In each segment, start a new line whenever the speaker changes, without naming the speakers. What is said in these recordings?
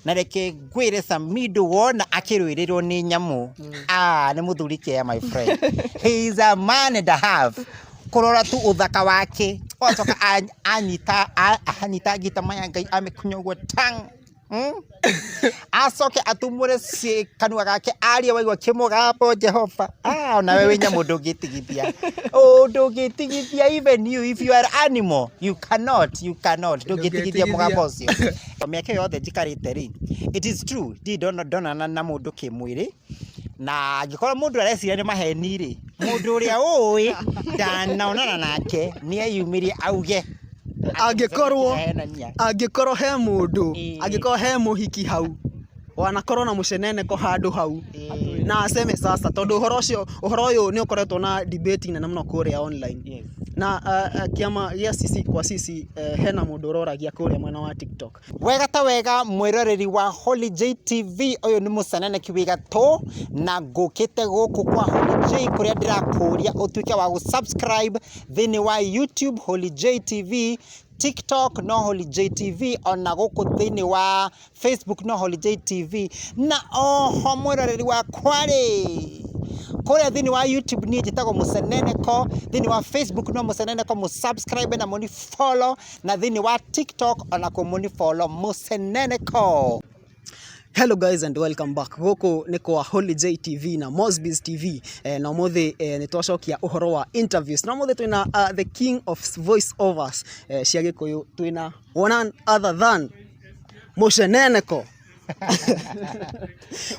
Na reke ngwĩre Samido, wona akĩrũĩrĩrwo nĩ nyamũ, ah, nĩ mũthuri kĩa, my friend, he is a man and a half. Kũrora tu ũthaka wake, ũgacoka anyita anyita ngita maya Ngai amĩkunya ũguo tang. Acoke atumũre kanua gake arie, waigua kĩmũgambo Jehova. Ah, onawe wĩ nyamũ ndũngĩtigithia, oh, ndũngĩtigithia. Even you, if you are animal, you cannot, you cannot, ndũngĩtigithia mũgambo ũcio. Mĩaka ĩyo yothe njikarĩte rĩ, it is true, ndirĩ ndonana na mũndũ kĩmwĩrĩ. Na angĩkorwo mũndũ areciria nĩ maheni rĩ, mũndũ ũrĩa ũĩ ndanaonana nake nĩ eyumĩrie auge.
Angĩkorwo angĩkorwo he mũndũ, angĩkorwo he mũhiki hau wanakorwo na mũceneneko handũ hau, na aseme sasa, tondũ ũhoro ũcio, ũhoro ũyũ nĩ ũkoretwo na debate nene mũno kũrĩa online. Na kĩama gĩa Sisi kwa Sisi, hena mũndũ ũroragia kũrĩa mwena wa TikTok.
Wega ta wega, mwĩroreri wa Holy J TV, ũyũ nĩ mũcenene kiwĩgatũ na ngũkĩte gũkũ kwa Holy J kũrĩa ndĩrakũria ũtuĩke wa gũ-subscribe thĩinĩ wa YouTube Holy J TV, TikTok no Holy J TV, ona gũkũ thĩinĩ wa Facebook no Holy J TV. Na oho mwĩroreri wakwa rĩ, kũrĩa thĩinĩ wa YouTube niĩ njĩtagwo Mũceneneko, thĩinĩ wa Facebook no Mũceneneko, mũsubscribe na mũni follow, na thĩinĩ wa TikTok onakuo mũni follow Mũceneneko.
Hello guys and welcome back. Gũkũ nĩ kwa Holy J TV na Mosby's TV. Na ũmũthĩ nĩ twacokia ũhoro wa interviews. Na ũmũthĩ twĩna the king of voice overs cia Gĩkũyũ, twĩna one other than Mũceneneko.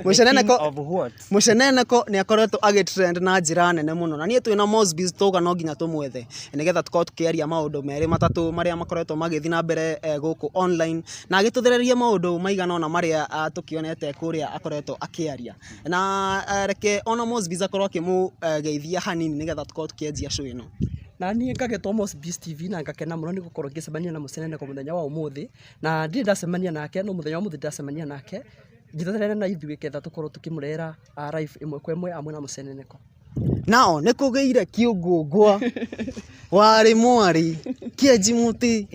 Mũceneneko.
The king of what?
Mũceneneko nĩ akoretwo agĩtrend na njĩra nene mũno, na niĩ twĩna Mosby's tauga no nginya tũmwethe nĩgetha tũkorwo tũkĩaria maũndũ merĩ matatũ marĩa makoretwo magĩthiĩ na mbere gũkũ online, na agĩtũthererie maũndũ maigana ũna marĩa tũkĩonete kũrĩa akoretwo akĩaria. Na reke ona Mosby's akorwo akĩmũgeithia hanini nĩgetha tũkorwo tũkĩanjia show ĩno.
Na niĩ ngagetwo Mosby's TV na ngakena mũno nĩ gũkorwo ngĩcemania na Mũceneneko mũthenya wa ũmũthĩ, na ndirĩ ndacemania nake, no mũthenya wa ũmũthĩ ndacemania nake. Njitanĩre na ithuĩ ketha tũkorwo tũkĩmũrehera live ĩmwe kwa ĩmwe hamwe na Mũceneneko.
Nao nĩ kũgĩire kĩũngũngwa, warĩ mwarĩ, kĩenji mũtĩ.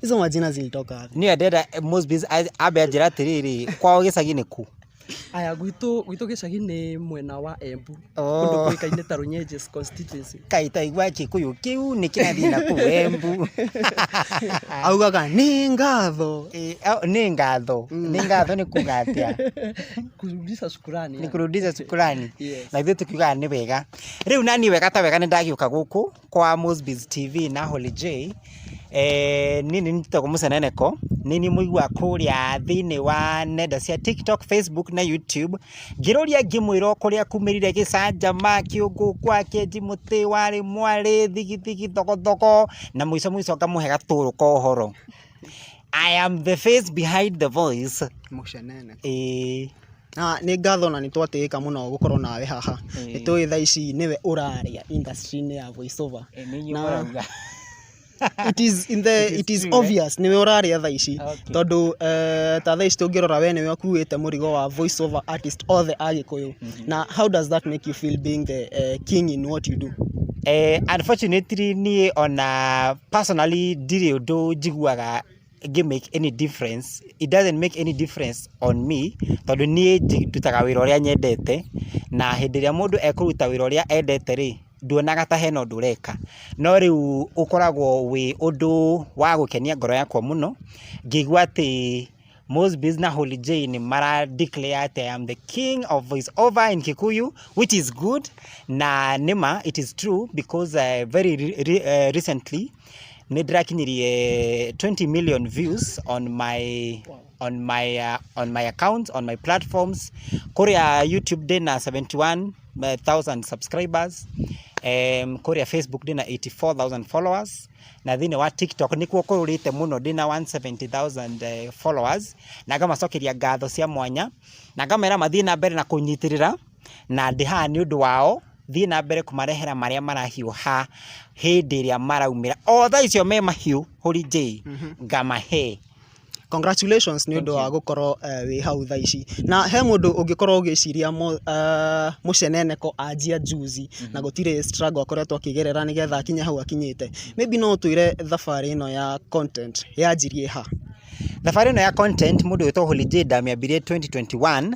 Hizo majina zilitoka wapi?
Niĩ ndĩrenda Mosby's ambe anjĩre atĩrĩrĩ, kwao gĩcagi nĩ kũ?
Aya, gwitũ gĩcagi nĩ mwena wa Embu, kũndũ kũĩkaine ta Runyenjes constituency.
Kaĩ taigua Gĩkũyũ kĩu nĩ kĩrathiĩ na kũu Embu.
Augaga nĩ ngatho.
Nĩ ngatho, nĩ ngatho nĩ kuga atĩa?
Kurudisha shukrani.
Nĩ kurudisha shukrani.
Yes.
Na ithuĩ tũkiugaga nĩ wega. Rĩu naniĩ wega ta wega nĩ ndagĩũka gũkũ kwa Mosby's TV na Holy J. Niĩ nĩ njĩtagwo Mũceneneko, nĩ niĩ mũiguaga kũrĩa thĩinĩ wa nenda cia TikTok, Facebook na YouTube, ngĩrũria ngĩmwĩra kũrĩa kumĩrire gĩcanjama, kĩũngũngũa, kĩenji mũtĩ, warĩ mwarĩ, thigithigi, thogothogo, na mũico mũico ngamũhe gatũrũ ka ũhoro. I am the face behind the voice.
Mũcenene.
Ĩĩ.
Na nĩ ngatho na nĩ twatĩĩka mũno gũkorwo nawe haha. Nĩ tũĩ thaa ici nĩwe ũrarĩa industry-inĩ ya voice over.
Nĩ inyuĩ
Na
mũrauga.
It is in the
It is
it is
true, eh?
obvious nĩwe ũrarĩa thaa ici, tondũ ta thaa ici tũngĩrora, we nĩwe ũkuĩte mũrigo wa voice over artist othe a Gĩkũyũ. Na how does that make you feel, being the king in what you do?
Unfortunately niĩ ona personally ndirĩ ũndũ njiguaga ngĩ make any difference. It doesn't make any difference on me, tondũ niĩ ndutaga wĩra ũrĩa nyendete, na hĩndĩ ĩrĩa mũndũ ekũruta wĩra ũrĩa endete rĩ, nduonaga ta hena ũndũ ũreka. No rĩu ũkoragwo wĩ ũndũ wa gũkenia ngoro yakwa mũno ngĩigua atĩ Mosby's na Holy J nĩ mara declare atĩ I am the king of voice over in Kikuyu, which is good. Na nĩma it is true, because very recently nĩ ndĩrakinyirie 20 million views on my account, on my platforms. Kũrĩa YouTube ndĩna 71,000 subscribers, kũrĩa Facebook ndĩna 84,000 followers, na thĩinĩ wa TikTok nĩkuo kũrũrĩte mũno, ndĩna 170,000 followers. Na ngamacokeria ngatho cia mwanya na ngamera mathiĩ na mbere na kũnyitĩrĩra, na ndĩ haha nĩ ũndũ wao, thiĩ na mbere kũmarehera marĩa marahiũha hĩndĩ ĩrĩa maraumĩra, o thaa icio me mahiũ, Holy J ngamahe.
Congratulations nĩ ũndũ wa gũkorwo wĩ hau thaa ici. Na he mũndũ ũngĩkorwo ũgĩciria mũceneneko anjia juzi na gũtirĩ struggle akoretwo akĩgerera nĩgetha akinye hau akinyĩte, maybe no ũtwĩre thabarĩ ĩno ya content yanjirie ha?
Thabarĩ ĩno ya content mũndũ wĩtwo Holy J ndamĩambirie 2021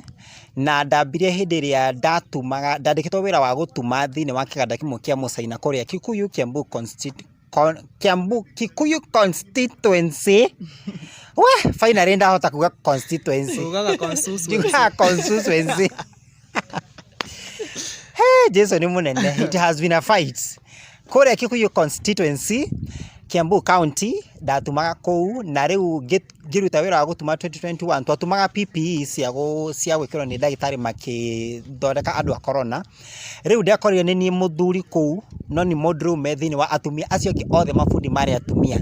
na ndambirie hĩndĩ ĩrĩa ndatumaga, ndandĩkĩtwo wĩra wa gũtuma thĩinĩ wa kĩganda kĩmwe kĩa mũcaina kũrĩa Kikuyu Kiambu Consti- Con- Kiambu Kikuyu constituency. We, finally ndahota kuga constituency.
Ugaga constituency.
Njugaga constituency. Hey, Jesu nĩ mũnene. It has been a fight. Kũrĩa Kikuyu constituency, Kiambu County, ndatumaga kũu na rĩu ngĩruta wĩra wa gũtuma 2021 twatumaga PPE cia cia gwĩkĩrwo nĩ ndagĩtarĩ makĩthondeka andũ a corona. Rĩu ndekorire nĩ niĩ mũthuri kũu, no nĩ mũndũrũme thĩinĩ wa atumia acio angĩ othe mabundi marĩ atumia.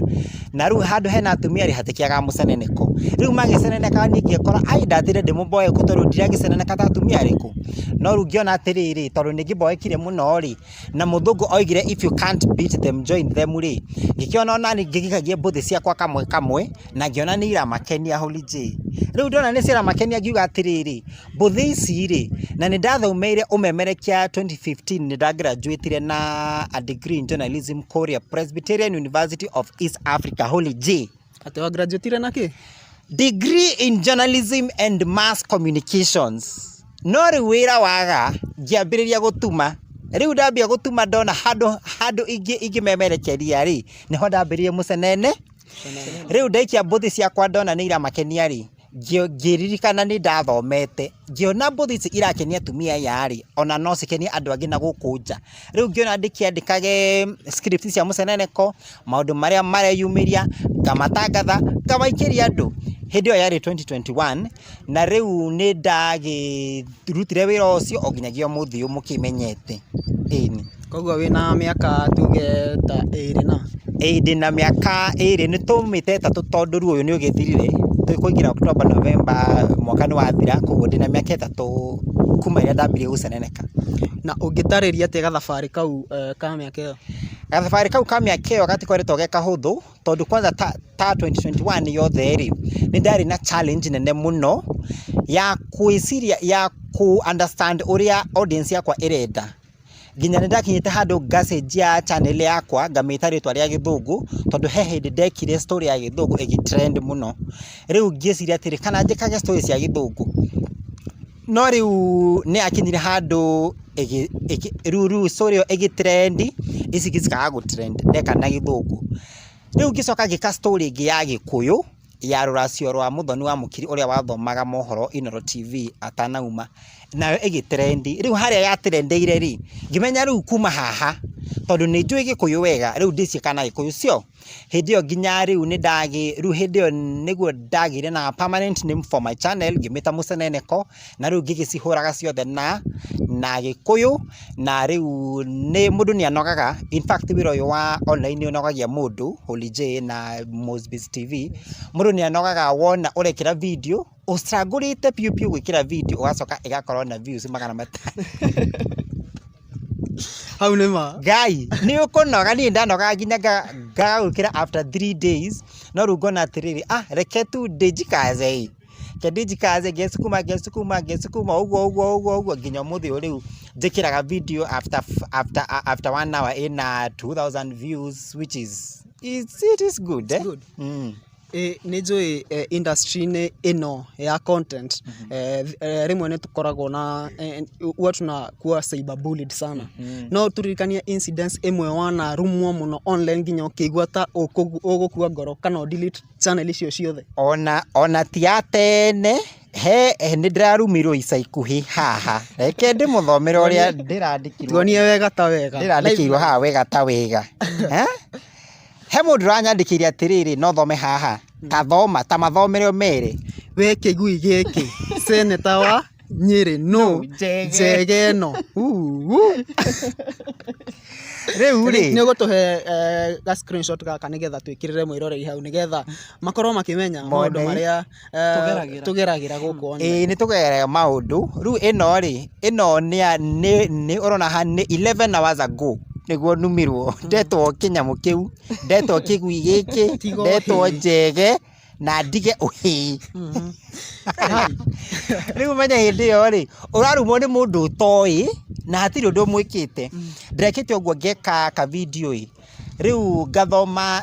Na rĩu handũ hena atumia rĩ, hatikĩagaga mũceneneko. Rĩu magĩceneneka niĩ ngĩkora ai ndatire ndĩ mũboeku tondũ ndiragĩceneneka ta atumia arĩkũ. No rĩu ngĩona atĩrĩrĩ, tondũ nĩ ngĩboekire mũno rĩ, na mũthũngũ oigire if you can't beat them join them rĩ, ngĩkĩona ona niĩ ngĩgĩkagia mbũthĩ ciakwa kamwe kamwe, na ngĩona nĩ iramakenia Holy J. Rĩu ndona nĩ ciramakenia ngiuga atĩrĩrĩ, mbũthĩ ici rĩ, na nĩ ndathomeire ũmemerekia 2015 nĩ ndagraduatire na a degree in journalism kũrĩa Presbyterian University of East Africa, Holy J.
Atĩ wa graduatire na kĩ?
Degree in journalism and mass communications. No rĩu wĩra waga ngĩambĩrĩria gũtuma. Rĩu ndambia gũtuma ndona handũ handũ ingĩmemerekeria rĩ, nĩho ndambĩrĩirie mũcenene. Rĩu ndaikia mbũthĩ ciakwa ndona nĩ iramakenia rĩ, ngĩririkana nĩ ndathomete. Ngĩona mbũthĩ ici irakenia atumia aya rĩ, ona no cikenie andũ angĩ na gũkũ nja. Rĩu ngĩona ndĩkĩandĩkage script cia mũceneneko, maũndũ marĩa mareyumĩria, ngamatangatha, ngamaikĩria andũ. Hĩndĩ ĩyo yarĩ 2021, na rĩu nĩ ndagĩrutire wĩra ũcio o nginyagia ũmũthĩ ũyũ mũkĩmenyete. Ĩni.
Koguo wĩna mĩaka tuge ta ĩrĩ na?
Ĩĩ ndĩna mĩaka ĩrĩ, nĩ tũmĩte ĩtatũ tondũ rĩu ũyũ nĩ ũgĩthirire, tũkũingĩra October, November, mwaka nĩ wathira, koguo ndĩna mĩaka ĩtatũ kuma rĩrĩa ndambirie gũceneneka.
Na ũngĩtarĩria atĩa gathabarĩ kau ka mĩaka ĩyo?
Gathabarĩ kau ka mĩaka ĩyo gatikoretwo ge kahũthũ, tondũ kwanza ta 2021 yothe rĩ, nĩ ndarĩ na challenge nene mũno ya gwĩciria, ya kũ understand ũrĩa audience yakwa ĩrenda. Nginya nĩ ndakinyĩte handũ ngacenjia channel yakwa ngamĩta rĩtwa rĩa gĩthũngũ, tondũ he hĩndĩ ndekire story ya gĩthũngũ ĩgĩ trend mũno. Rĩu ngĩciria atĩrĩ, kana njĩkage story cia gĩthũngũ. No rĩu nĩ yakinyire handũ rĩu story ĩyo ĩgĩ trend, ici ingĩ cikaga gũ trend ndeka na gĩthũngũ. Rĩu ngĩcoka ngĩka story ĩngĩ ya gĩkũyũ, ya rũracio rwa Mũthoni wa Mũkiri ũrĩa wathomaga mohoro Inooro TV atanauma, nayo ĩgĩ trend. Rĩu harĩa ya trend ĩire rĩ, ngĩmenya rĩu kuma haha, tondũ nĩ njũĩ gĩkũyũ wega, rĩu ndĩciĩka na gĩkũyũ cio. Hĩndĩ ĩyo nginya rĩu nĩ rĩu hĩndĩ ĩyo nĩguo ndagĩire na permanent name for my channel, ngĩmĩta Mũceneneko, na rĩu ngĩgĩcihũraga ciothe na gĩkũyũ, na rĩu nĩ mũndũ nĩ anogaga. In fact wĩra ũyũ wa online nĩ ũnogagia mũndũ, Holy J na Mosbiz TV, mũndũ nĩ anogaga wona ũrekĩra video, ũcagũrĩte biũ biũ gwĩkĩra video, ũgacoka ĩgakorwo na views 500.
Hau nĩ ma.
Ngai, nĩ ũkũnoga, niĩ ndanogaga nginya ngaga gwĩkĩra after 3 days, no rĩu ngona atĩrĩrĩ, ah reke tu ndĩnjikaze ĩ, reke ndĩnjikaze, ngesukuma ngesukuma ngesukuma ũguo ũguo ũguo ũguo nginya ũmũthĩ ũyũ rĩu njĩkĩraga video after 1 hour ĩna 2000 views which is it is good, eh?
Good. Ĩ nĩ njũĩ industry-inĩ ĩno ya content rĩmwe nĩ tũkoragwo na huwa tunakuwa cyber bullied sana. No tũririkanie incidents ĩmwe wanarumwo mũno online nginya ũkĩigua ta ũgũkua ngoro kana ũ delete channel icio ciothe?
Ona ti ya tene, he nĩ ndĩrarumirwo ica ikuhĩ haha. Reke ndĩmũthomere ũrĩa ndĩrandĩkirwo.
Tuonie wega ta wega.
Ndĩrandĩkĩirwo haha wega ta wega. He mũndũ ũranyandĩkĩire atĩrĩrĩ, no thome haha, ta thoma, ta mathomere ũmere.
We kĩgui gĩkĩ, seneta wa Nyĩrĩ nũ njege ĩno.
Rĩu rĩ,
Nĩ ũgũtũhe ga screenshot gaka nĩgetha twĩkĩrĩre mwĩroreri hau nĩgetha makorwo makĩmenya maũndũ marĩa tũgeragĩra gũkũ online.
Ĩĩ nĩ tũgeragĩra maũndũ. Rĩu ĩno rĩ, ĩno nĩ ũrona haha nĩ 11 hours ago nĩguo numirwo. Ndetwo kĩnyamũ kĩu, ndetwo kĩgui gĩkĩ, ndetwo njege na ndige ũhĩĩ. Rĩu ũmenye hĩndĩ ĩyo rĩ, ũrarumwo nĩ mũndũ ũtoĩ na hatirĩ ũndũ ũmwĩkĩte. Ndĩrekĩte ũguo ngeka ka video ĩ, rĩu ngathoma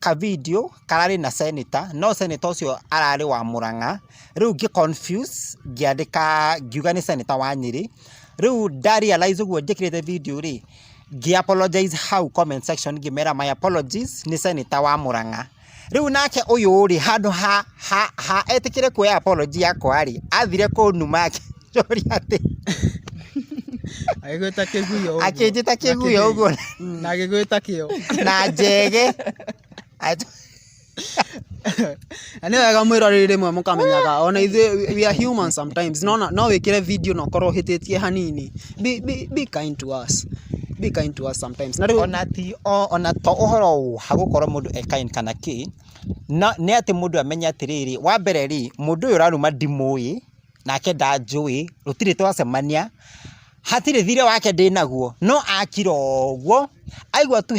ka video kararĩ na senator, no senator ũcio ararĩ wa Murang'a. Rĩu ngĩ confuse ngĩandĩka ngiuga nĩ senator wa Nyĩrĩ. Rĩu nda realize ũguo njĩkĩrĩte video rĩ, ngĩ apologize hau comment section ngĩmera my apologies nĩ senator wa Murang'a. Rĩu nake ũyũ rĩ, handũ ha ha ha etĩkĩre kuoya apology yakwa rĩ, athire kũnuma akĩnjũria atĩ
Agĩgwĩta kĩguyo ũguo.
Akĩnjĩta kĩguyo ũguo.
Na agĩgwĩta kĩo.
Na njege.
Na nĩ wega mwĩroreri rĩmwe mũkamenyaga ona ithuĩ we are human sometimes no no wĩkĩre video na ũkorwo ũhĩtĩtie hanini. Be kind to us. Be kind to us sometimes. Na rĩu
Ona ti ona to ũhoro wa gũkorwo mũndũ e kind kana kĩ, no nĩ atĩ mũndũ amenye atĩrĩrĩ, wa mbere rĩ, mũndũ ũyũ ũraruma ndimũĩ, nake ndanjũĩ, gũtirĩ twacemania, hatirĩ thirĩ wake ndĩnaguo, no akira ũguo, aigua tu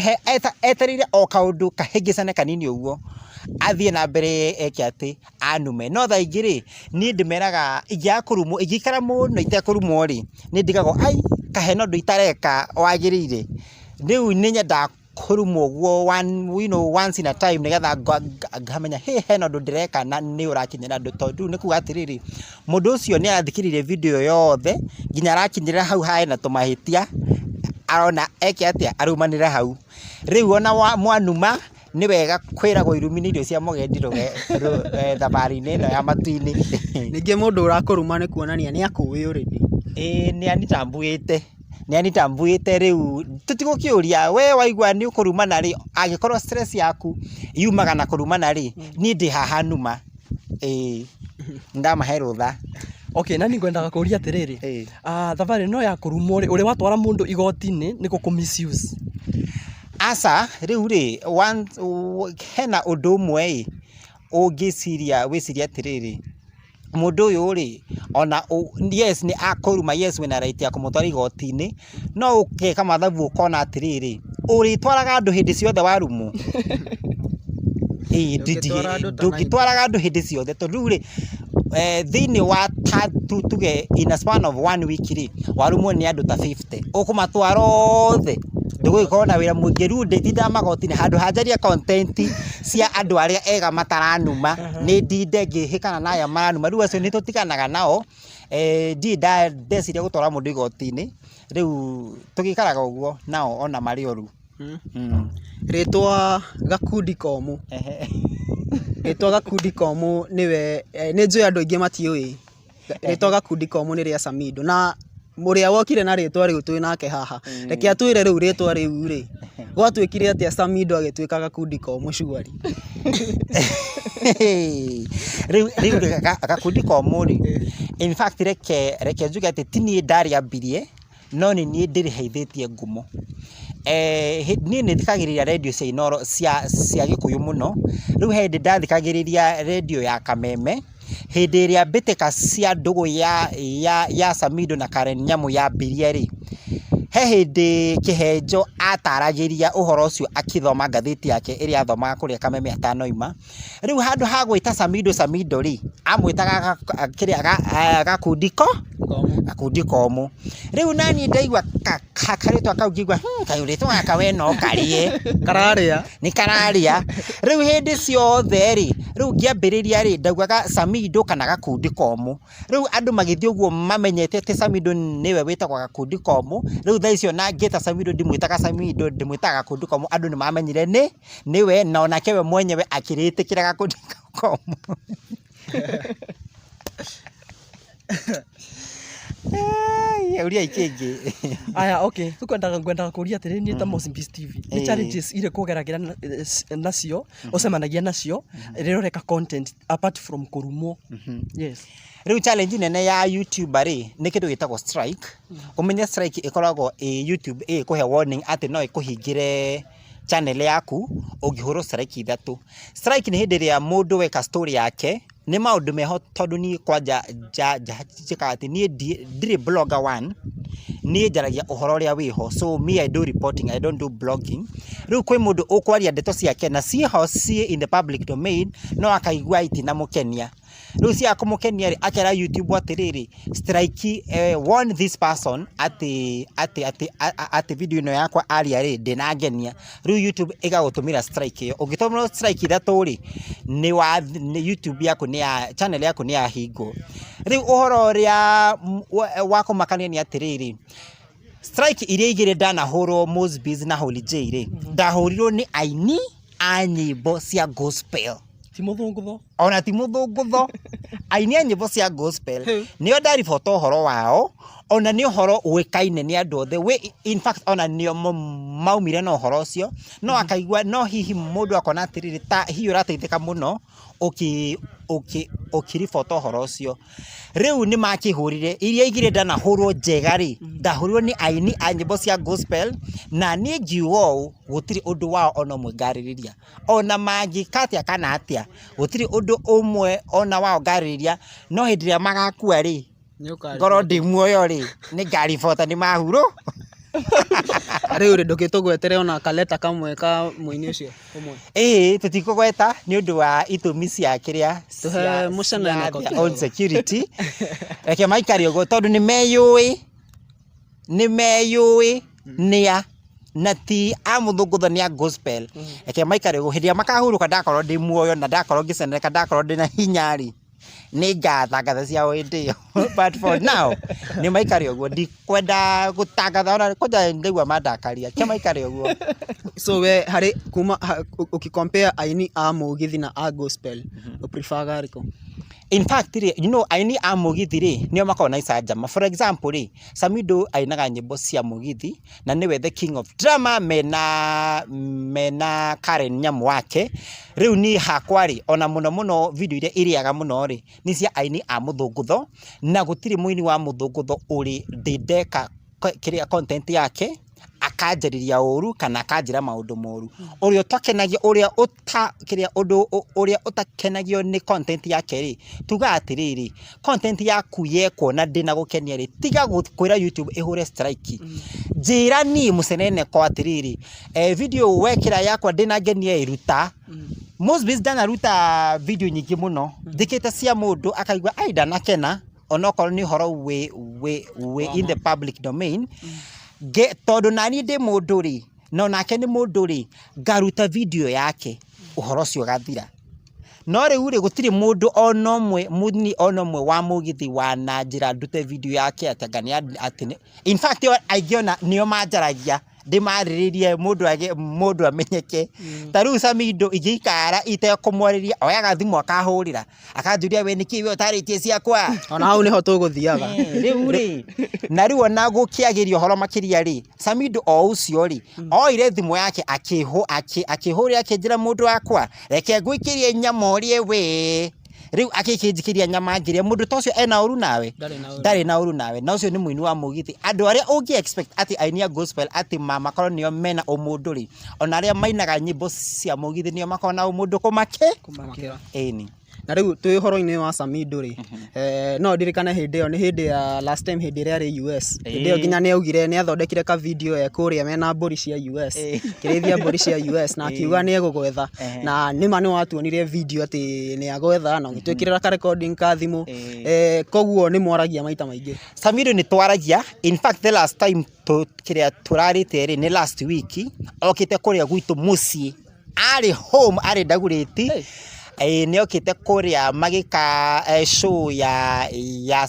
etereire o kaũndũ kahĩngĩcane kanini ũguo, athiĩ na mbere eke atĩ, anume. No thaa ingĩ rĩ, niĩ ndĩmeraga ingĩaga kũrumwo, ingĩikara mũno itekũrumwo rĩ, nĩ ndigagwo ai, kaĩ hena ũndũ itareka wagĩrĩire. Rĩu nĩ nyendaga kũrumwo ũguo once in a time nĩgetha ngamenya hĩ hena ũndũ ndĩreka na nĩ ũrakinyĩra andũ. Tondũ rĩu nĩ kuga atĩrĩrĩ, mũndũ ũcio nĩ arathikĩrĩria video yothe nginya arakinyĩrĩra hau hena tũmahĩtia, arona eke atĩa, arumanĩre hau. Rĩu ona mwanuma nĩ wega kwĩragwo irumi nĩ irio cia mũgendi thabarĩ-inĩ ĩno ya matu-inĩ.
Ningĩ mũndũ ũrakũruma nĩ kuonania nĩ akũĩ already.
Ĩĩ nĩ anitambũĩte, nĩ anitambũĩte rĩu tũtigũkĩũria we waigua nĩ ũkũrumana rĩ, angĩkorwo stress yaku yumaga na kũrumana rĩ, niĩ ndĩ haha numa. Ĩĩ nĩ ndamahe rũtha.
Okay, na niĩ ngwendaga kũria atĩrĩrĩ,
Ĩĩ.
Thabarĩ ĩno ya kũrumwo rĩ, ũrĩ watwara mũndũ igoti-inĩ nĩ gũkũ misuse?
Aca, rĩu rĩ, hena ũndũ ũmwe ĩ, ũngĩciria wĩcirie atĩrĩrĩ, mũndũ ũyũ rĩ, ona yes nĩ akũruma, yes wĩna right ya kũmũtwara igoti-inĩ, no ũgeka mathabu ũkona atĩrĩrĩ, ũrĩtwaraga andũ hĩndĩ ciothe warumwo? Ĩĩ
Ndũngĩtwara andũ ta
ndũngĩtwaraga andũ hĩndĩ ciothe, tondũ rĩu rĩ, thĩiniĩ wa ta tuge in a span of one week rĩ, warumwo nĩ andũ ta 50, ũkũmatwara othe? Ndũgũgĩkorwo na wĩra mũingĩ. Rĩu ndĩtindaga magoti-inĩ, handũ ha njarie content cia andũ arĩa ega mataranuma, nĩ ndinde ngĩhĩkana na aya maranuma. Rĩu acio nĩ tũtiganaga nao, ndirĩ ndeciria gũtwara mũndũ igoti-inĩ, rĩu tũgĩikaraga ũguo nao ona marĩ oru.
Rĩtwa gakundi komũ, rĩtwa gakundi komũ nĩwe, nĩ njũĩ andũ aingĩ matiũĩ, rĩtwa gakundi komũ nĩ rĩa Samido na ũrĩa wokire na rĩtwa rĩu twĩ nake haha, reke atwĩre rĩu rĩtwa rĩu rĩ, gwatuĩkire atĩa Samido agĩtuĩka gakundi komũ surely?
Rĩu rĩu gakundi komũ rĩ, in fact reke njuge atĩ ti niĩ ndarĩambirie, no nĩ niĩ ndĩrĩheithĩtie ngumo. Niĩ nĩ thikagĩrĩria redio cia Inooro cia Gĩkũyũ mũno, rĩu he hĩndĩ ndathikagĩrĩria redio ya Kameme, hĩndĩ ĩrĩa mbĩtĩka cia ndũgũ ya Samido na Karen Nyamu yambirie rĩ, he hĩndĩ Kĩhenjo ataragĩria ũhoro ũcio akĩthoma ngathĩti yake ĩrĩa athomaga kũrĩa Kameme atanoima. Rĩu handũ ha gwĩta Samido Samido rĩ, amwĩtaga kĩrĩa gakundi ko gakundi komũ. Rĩu naniĩ ndaigua karĩtwa kau ngĩigua kaĩ rĩtwa gaka we no karĩe.
Kararĩa.
Nĩ kararĩa. Rĩu hĩndĩ ciothe rĩ, rĩu ngĩambĩrĩria rĩ, ndaugaga Samido kana gakundi komũ. Rĩu andũ magĩthiĩ ũguo mamenyete atĩ Samido nĩwe wĩtagwo gakundi komũ, rĩu thaa ici ona ngĩta Samido ndimwĩtaga Samido, ndĩmwĩtaga gakundi komũ, andũ nĩ mamenyire nĩ nĩwe na onake we mwenyewe akĩrĩtĩkĩra gakundi komũ. Ũriai kĩngĩ.
Aya, okay. Tũkwendaga ngwendaga kũria atĩrĩrĩ niĩ ta Mosby's TV. Nĩ challenges irĩkũ ũgeragĩra nacio, ũcemanagia nacio rĩrĩa ũreka content apart from kũrumwo? Yes.
Rĩu challenge nene ya YouTuber rĩ, nĩ kĩndũ gĩtagwo strike. Ũmenye strike ĩkoragwo ĩ YouTube ĩgĩkũhe warning atĩ no ĩkũhingĩre channel yaku ũngĩhũrwo strike ithatũ. Strike nĩ hĩndĩ ĩrĩa mũndũ weka story yake, nĩ maũndũ meho tondũ niĩ kwanja njĩkaga atĩ niĩ ndirĩ blogger one, niĩ njaragia ũhoro ũrĩa wĩho, so me I do reporting, I don't do blogging. Rĩu kwĩ mũndũ ũkwaria ndeto ciake na ciĩho ciĩ in the public domain, no akaigua itinamũkenia. Rĩu ciaga kũmũkenia rĩ, akera YouTube atĩrĩrĩ, strike warn this person atĩ atĩ atĩ atĩ video ĩno yakwa aria rĩ, ndĩnangenia. Rĩu YouTube ĩgagũtũmĩra strike ĩyo. Ũngĩtũmĩrwo strike ithatũ rĩ, nĩ wa nĩ YouTube yaku nĩ ya channel yaku nĩ yahingwo. Rĩu ũhoro ũrĩa wa kũmakania nĩ atĩrĩrĩ, strike iria igĩrĩ ndanahũrwo Mosby's na Holy J rĩ, ndahũrirwo nĩ aini a nyĩmbo cia gospel.
Ti mũthũngũtho.
Ona ti mũthũngũtho. Aini a nyĩmbo cia gospel nĩo ndaribota ũhoro wao, ona nĩ ũhoro ũĩkaine nĩ andũ othe. In fact ona nĩo maumire na ũhoro ũcio, no akaigua no hihi mũndũ akona atĩrĩrĩ, ta hihi ũrateithĩka mũno ũkĩribota ũhoro ũcio. Rĩu nĩ makĩhũrire, iria igĩrĩ ndanahũrwo njega rĩ, ndahũrirwo nĩ aini a nyĩmbo cia gospel, na niĩ ngiuga ũũ, gũtirĩ ũndũ wao ona ũmwe ngarĩrĩria. Ona mangĩka atĩa kana atĩa, gũtirĩ ũndũ ũmwe ona wao ngarĩrĩria, no hĩndĩ ĩrĩa magakua rĩ, ngorwo ndĩ muoyo rĩ, nĩ ngaribota nĩ mahurũ.
Rĩu rĩ, ndũgĩtũgwetere ona kaleta kamwe ka mũini ũcio ũmwe.
Ĩĩ tũtikũgweta nĩ ũndũ wa itũmi cia kĩrĩa
Tũhe mũceneneko
cia their own security. Reke maikare ũguo tondũ nĩ meyũĩ, nĩ meyũĩ nĩa na ti a mũthũngũtho nĩ a gospel. Reke maikare ũguo, hĩndĩ ĩrĩa makahurũka ndakorwo ndĩ muoyo na ndakorwo ngĩceneneka ndakorwo ndĩna hinya rĩ, nĩ ngatangatha ciao hĩndĩ ĩyo. But for now nĩ maikare ũguo, ndikwenda gũtangatha ona kwanja ndaigua mandakaria, reke maikare ũguo.
So we harĩ kuma ũkĩ compare aini a mũgithi na a gospel, ũ prefer arĩkũ?
In fact rĩ, you know, aini a mũgithi rĩ, nĩo makoragwo na icanjama. For example rĩ, Samido ainaga nyĩmbo cia mũgithi na nĩwe the king of drama mena Karen Nyamu wake. Rĩu niĩ hakwa rĩ, ona mũno mũno video iria irĩaga mũno rĩ, nĩ cia aini a mũthũngũtho, na gũtirĩ mũini wa mũthũngũtho ũrĩ ndĩ ndeka kĩrĩa content yake akanjarĩria ũru kana akanjĩra maũndũ moru. Ũrĩa ũtakenagio, ũrĩa ũta kĩrĩa ũndũ ũrĩa ũtakenagio nĩ content yake rĩ, tugaga atĩrĩrĩ, content yaku yekwo na ndĩnagũkenia rĩ, tiga kwĩra YouTube ĩhũre strike. Njĩra niĩ mũceneneko atĩrĩrĩ, video wekĩra yakwa ndĩnangenia ĩ, ruta. Mosby's ndanaruta video nyingĩ mũno, njĩkĩte cia mũndũ akaigua ai ndanakena, onokorwo nĩ ũhoro wĩ in the public domain. Tondũ naniĩ ndĩ mũndũ rĩ, na onake nĩ mũndũ rĩ, ngaruta video yake, ũhoro ũcio ũgathira. No rĩu rĩ, gũtirĩ mũndũ ona ũmwe, mũini ona ũmwe wa mũgithi wananjĩra ndute video yake atĩ anga nĩ atĩ in fact aingĩ ona nĩo manjaragia ndĩmarĩrĩrie mũndũ amenyeke. Ta rĩu Samido ingĩikara itekũmwarĩria, oyaga thimũ akahũrĩra, akanjũria we nĩkĩ we ũtarĩtie ciakwa.
Ona hau nĩho tũgũthiaga.
Rĩu rĩ, na rĩu ona gũkĩagĩria ũhoro makĩria rĩ, Samido o ũcio rĩ, oire thimũ yake akĩhũrĩra akĩnjĩra mũndũ wakwa, reke ngũikĩrie nyama ũrĩe we. Rĩu agĩkĩnjikĩria nyama ngĩrĩa, mũndũ ta ũcio ena ũru nawe? Ndarĩ na ũru nawe. Na ũcio nĩ mũini wa mũgithi. Andũ arĩa ũngĩ expect atĩ aini a gospel atĩ makorwo nĩo mena ũmũndũ rĩ, ona arĩa mainaga nyĩmbo cia mũgithi nĩo makoragwo na ũmũndũ
kũmakĩra.
Ĩni.
Na rĩu twĩ ũhoro-inĩ wa Samido rĩ, no ndirikane hĩndĩ ĩyo nĩ hĩndĩ ya last time hĩndĩ ĩrĩa arĩ US. Hĩndĩ ĩyo nginya nĩ augire nĩ athondekire ka video e kũrĩa mena mbũri cia US, akĩrĩithia mbũri cia US na akiuga nĩ egũgwetha. Na nĩma nĩ watuonirie video atĩ nĩ agwetha na ũgĩtwĩkĩrĩra ka recording ka thimũ. Koguo nĩ mwaragia maita maingĩ.
Samido nĩ twaragia, in fact the last time kĩrĩa tũrarĩte rĩ nĩ last week, okĩte kũrĩa gwitũ mũciĩ, arĩ home arĩ Dagoretti. Nĩ okĩte kũrĩa magĩka show ya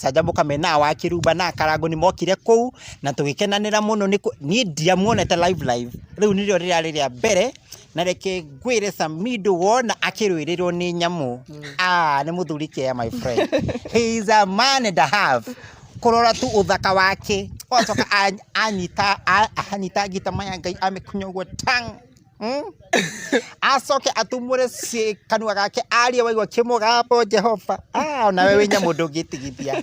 Canjamũka mena wa Kĩrumba na Karangũ nĩ mokire kũu na tũgĩkenanĩra mũno. Niĩ ndiamuonete live live, rĩu nĩrĩo rĩrarĩ rĩa mbere, na reke ngwĩre Samido wona akĩrũĩrĩrwo nĩ nyamũ, nĩ mũthuri kĩea my friend, he is a man and a half. Kũrora tu ũthaka wake, ũgacoka anyita ngita maya Ngai amĩkunya ũguo tang. Acoke atumũre kanua gake arie waigua kĩmũgambo Jehova. Onawe wĩ nyamũ ndũngĩtigithia.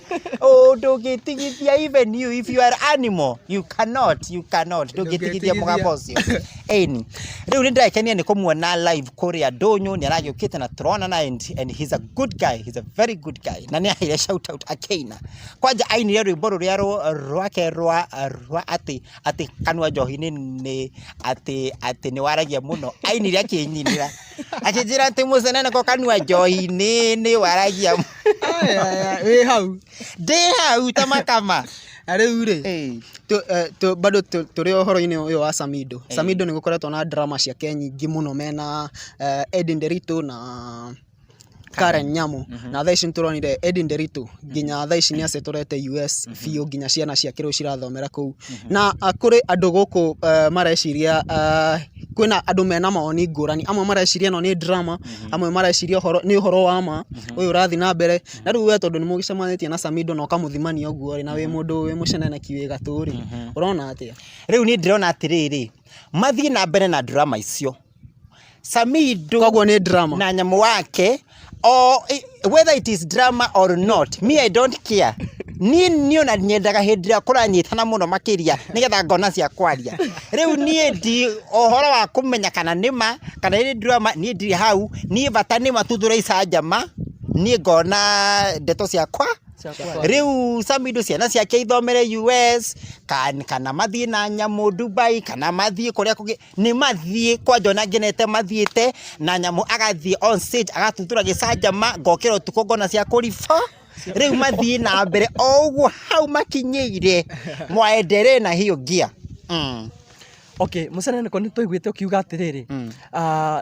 Ndũngĩtigithia even you if you are animal, you cannot, you cannot. Ndũngĩtigithia mũgambo ũcio. Ĩni rĩu nĩ ndĩrakenia nĩ kũmuona live kũrĩa ndũnyũ, nĩ aragĩũkĩte na tũronana and he's a good guy, he's a very good guy, na nĩ aheire shout out akĩina. Kwanja ainire rwĩmbo rũrĩa rwake rwa atĩ kanua njohi-inĩ nĩ atĩ nĩ waragia mũno, ainire akĩnyinĩra akĩnjĩra atĩ mũceneneko kanua njohi-inĩ nĩ waragia.
Wĩ hau?
Ndĩ hau ta makama.
Na rĩu rĩ, bado tũrĩ o ũhoro-inĩ ũyũ wa Samido. Samido nĩ gũkoretwo na drama ciake nyingĩ mũno mena Eddie Nderitu na Karen Nyamu. Na thaa ici nĩtũronire Eddie Nderitu nginya thaa ici nĩ acetũrete US biũ, nginya ciana ciake rĩu cirathomera kũu. Na kũrĩ andũ gũkũ mareciria, kwĩna andũ mena mawoni ngũrani. Amwe mareciria ĩno nĩ drama, amwe mareciria ũhoro nĩ ũhoro wa ma ũyũ ũrathiĩ na mbere. Na rĩu we tondũ nĩ mũgĩcemanĩtie na Samido na ũkamũthimania ũguo rĩ, na wĩ mũndũ wĩ mũceneneki wĩ gatũ rĩ, ũrona atĩa?
Rĩu niĩ ndĩrona atĩrĩrĩ, mathiĩ na mbere na drama icio. Samido
Koguo nĩ drama.
Na nyamũ wake o whether it is drama or not, me, I don't care. Niĩ ona nyendaga hĩndĩ ĩrĩa kũranyitana mũno makĩria nĩgetha ngona cia kwaria. Rĩu niĩ ndi ũhoro wa kũmenya kana nĩ ma kana nĩ drama, niĩ ndirĩ hau. Niĩ bata nĩ matuthũre icanjama, niĩ ngona ndeto ciakwa. Rĩu Samido ciana ciake ithomere US kana mathiĩ na nyamũ Dubai kana mathiĩ kũrĩa kũngĩ, nĩ mathiĩ. Kwanja ona ngenete mathiĩte na nyamũ, agathiĩ on stage agatuthũra gĩcanjama, ngokĩra ũtukũ ngona cia kũriba. Rĩu mathiĩ na mbere o ũguo hau makinyĩire, mwaendelee na hiyo gear.
Okay, mũceneneko, nĩ twaiguĩte ũkiuga atĩrĩrĩ,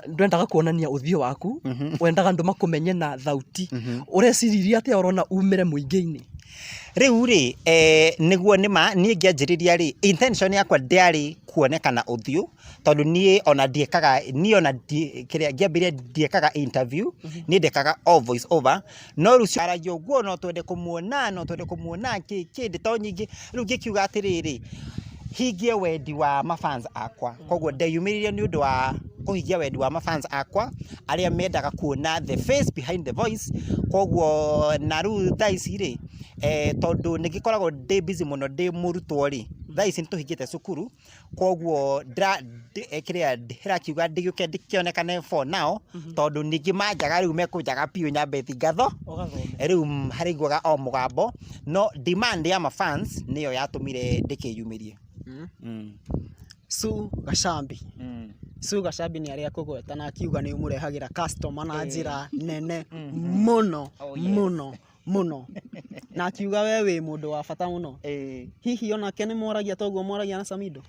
ndwendaga kuonania ũthiũ waku, wendaga andũ makũmenye na thauti. Ũreciririe atĩa ũrona umĩre mũingĩ-inĩ?
Rĩu rĩ, nĩguo nĩma niĩ ngĩanjĩrĩria rĩ, intention yakwa ndĩarĩ kuonekana ũthiũ, tondũ niĩ ona ndiĩkaga, niĩ ona kĩrĩa ngĩambĩrĩria ndiĩkaga interview, niĩ ndekaga o voice over. No rĩu aragia ũguo, no twende kũmuona, no twende kũmuona kĩ kĩ ndeto nyingĩ. Rĩu ngĩkiuga atĩrĩrĩ, hingie wendi wa mafans akwa. Koguo ndeyumĩririe nĩ ũndũ wa kũhingia wendi wa mafans akwa arĩa mendaga kuona the face behind the voice. Koguo na rĩu thaa ici rĩ, tondũ nĩ ngĩkoragwo ndĩ busy mũno ndĩ mũrutwo rĩ, thaa ici nĩ tũhingĩte cukuru, koguo kĩrĩa ndĩrakiuga ndĩgĩũke ndĩkĩonekane for now, tondũ ningĩ manjaga rĩu mekũnjaga biũ nyambe thiĩ ngatho rĩu harĩiguaga o mũgambo. No demand ya mafans nĩyo yatũmire ndĩkĩyumĩrie.
Sue Gacambi. Sue Gacambi nĩ arĩa kũgweta na akiuga nĩ ũmũrehagĩra customer na njĩra nene mũno mũno mũno, na akiuga we wĩ mũndũ wa bata mũno. Hihi onake nĩ mwaragia toguo mwaragia na Samido?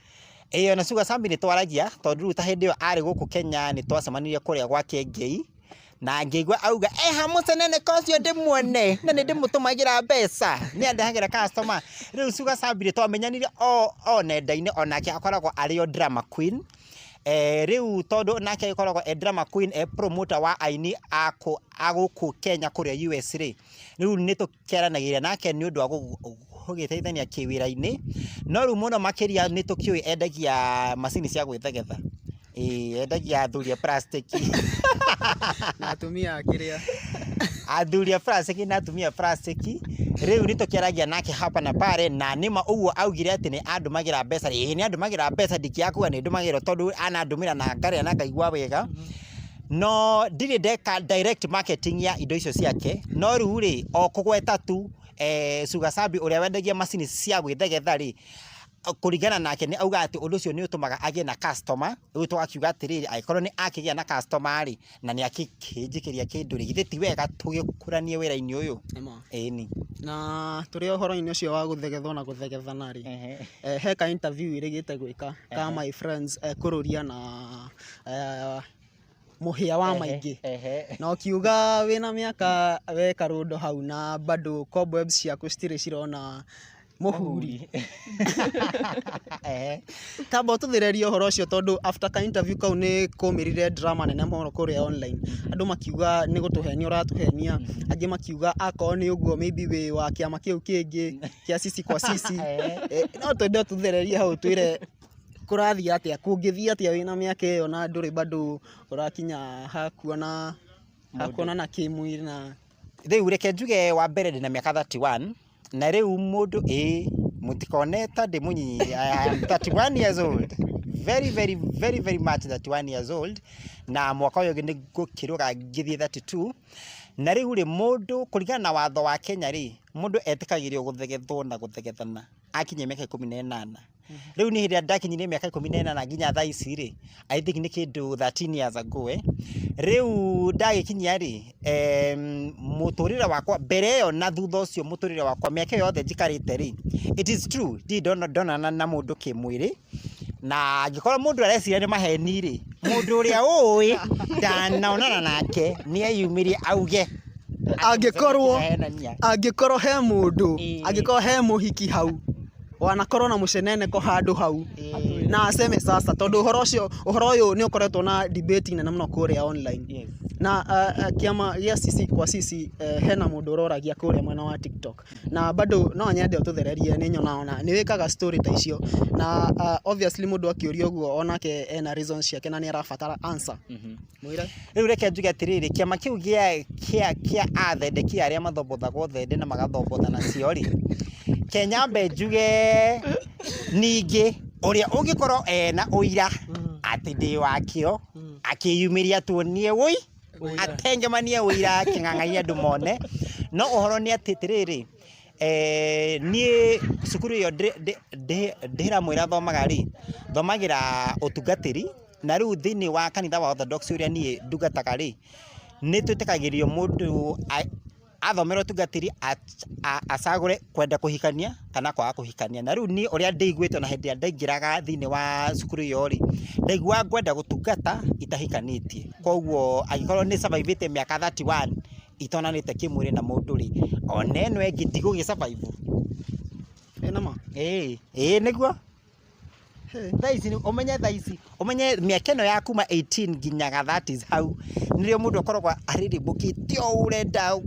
Ĩĩ, ona Sue Gacambi nĩ twaragia, tondũ rĩu ta hĩndĩ ĩyo arĩ gũkũ Kenya nĩ twacemanirie kũrĩa gwake Ngei, na ngĩigua auga eha mũceneneko ũcio ndĩmuone na nĩ ndĩmũtũmagĩra mbeca, nĩ andehagĩra customer. Rĩu Sue Gacambi nĩ twamenyanire o nenda-inĩ, onake akoragwo arĩ o drama queen. Rĩu tondũ nake agĩkoragwo e drama queen, e promoter wa aini a gũkũ Kenya kũrĩa US rĩ, rĩu nĩ tũkĩaranagĩria nake nĩ ũndũ wa gũgĩteithania kĩwĩra-inĩ. No rĩu mũno makĩria nĩ tũkĩũĩ endagia macini cia gwĩthegetha. Ĩĩ, endagia athuri a plastic.
Na atumia a kĩrĩa?
Athuri a plastic na atumia a plastic. Rĩu nĩ tũkĩaragia nake hapa na pale, na nĩma ũguo augire atĩ nĩ andũmagĩra mbeca. Ĩĩ, nĩ andũmagĩra mbeca, ndingĩaga kuga nĩ ndũmagĩrwo, tondũ anandũmĩra na ngarĩa na ngaigua wega. No ndirĩ ndeka direct marketing ya indo icio ciake. No rĩu rĩ, o kũgweta tu Sue Gacambi ũrĩa wendagia macini cia gwĩthegetha rĩ, kũringana nake nĩ augaga atĩ ũndũ ũcio nĩ ũtũmaga agĩe na customer. Rĩu tũgakiuga atĩrĩrĩ, angĩkorwo nĩ akĩgĩa na customer rĩ, na nĩ akĩnjĩkĩria kĩndũ rĩ, githĩ ti wega tũgĩkũranie wĩra-inĩ ũyũ?
Nĩma.
Ĩni.
Na tũrĩ o ũhoro-inĩ ũcio wa gũthegethwo na gũthegethana rĩ, he ka interview ĩrĩgĩte gwĩka ka my friends, kũrũria na mũhĩa wa maingĩ, na ũkiuga wĩna mĩaka we karũndo hau na bado cobwebs ciaku citirĩ cirona mũhuri. Tamba ũtũthĩrĩrie ũhoro ũcio, tondũ after ka interview kau nĩ kũmĩrire drama nene mũno kũrĩa online. Andũ makiuga nĩ gũtũhenia ũratũhenia, angĩ makiuga akorwo nĩ ũguo maybe wĩ wa kĩama kĩu kĩngĩ kĩa sisi kwa sisi. No twende ũtũthererie hau, twĩre kũrathiĩ atĩa, kũngĩthiĩ atĩa wĩna mĩaka ĩyo na ndũrĩ bado ũrakinya hakuonana kĩmwĩrĩ na
Rĩu reke njuge wa mbere ndĩna mĩaka 31 na rĩu mũndũ, ĩĩ, mũtikone ta ndĩ mũnyinyi. I am 31 years old. very very very very much 31 years old, na mwaka ũyũ ũngĩ nĩ ngũkĩrũga ngĩthiĩ 32. Na rĩu rĩ, mũndũ kũringana na watho wa Kenya rĩ, mũndũ etĩkagĩrio gũthegethwo na gũthegethana akinyia mĩaka 18. Rĩu niĩ hĩndĩ ĩrĩa ndakinyirie mĩaka 18 nginya thaa ici rĩ, I think nĩ kĩndũ 13 years ago, eh. Rĩu ndagĩkinyia rĩ, mũtũrĩre wakwa mbere ĩyo na thutha ũcio, mũtũrĩre wakwa mĩaka ĩyo yothe njikarĩte rĩ, it is true ndirĩ ndonana na mũndũ kĩmwĩrĩ. Na angĩkorwo mũndũ areciria nĩ maheni rĩ, mũndũ ũrĩa ũĩ ndanonana nake nĩ eyumĩrie auge.
Angĩkorwo
Ndĩrahenania.
Angĩkorwo he mũndũ, angĩkorwo he mũhiki hau wanakorwo na mũceneneko handũ hau, na aseme sasa, tondũ ũhoro ũcio, ũhoro ũyũ nĩ ũkoretwo na debate nene mũno kũrĩa online. Na kĩama gĩa Sisi kwa Sisi, hena mũndũ ũroragia kũrĩa mwena wa TikTok, na bado no nyende ũtũthererie. Nĩ nyonaga ona nĩ wĩkaga story ta icio, na obviously mũndũ akĩũria ũguo onake ena reasons ciake na nĩ arabatara answer. Mwĩre.
Rĩu reke njuge atĩrĩrĩ, kĩama kĩu gĩa athendeki arĩa mathombothagwo thende na magathombotha nacio rĩ, ke nyambe njuge ningĩ ũrĩa ũngĩkorwo ena ũira atĩ ndĩ wakĩo, akĩyumĩria tuonie wũi atengemanie ũira kĩng'ang'ainĩ andũ mone. No ũhoro nĩ atĩ atĩrĩrĩ, niĩ cukuru ĩyo ndĩramwĩra thomaga rĩ, thomagĩra ũtungatĩri. Na rĩu thĩinĩ wa kanitha wa Orthodox ũrĩa niĩ ndungataga rĩ, nĩ twĩtĩkagĩrio mũndũ athomera ũtungatĩri acagũre kwenda kũhikania kana kwaga kũhikania. Na rĩu niĩ ũrĩa ndĩiguĩte ona hĩndĩ ĩrĩa ndaingĩraga thĩinĩ wa cukuru ĩyo rĩ, ndaiguaga ngwenda gũtungata itahikanĩtie. Koguo angĩkorwo nĩ survive ĩte mĩaka 31 itonanĩte kĩmwĩrĩ na mũndũ rĩ, ona ĩno ĩngĩ ndigũgĩ survive.
Ĩna ma?
Ĩĩ, ĩĩ nĩguo. Thaa ici ũmenye, thaa ici ũmenye mĩaka ĩno ya kuma 18 nginyaga 30s hau nĩrĩo mũndũ akoragwo arĩrĩmbũkĩte ũũ,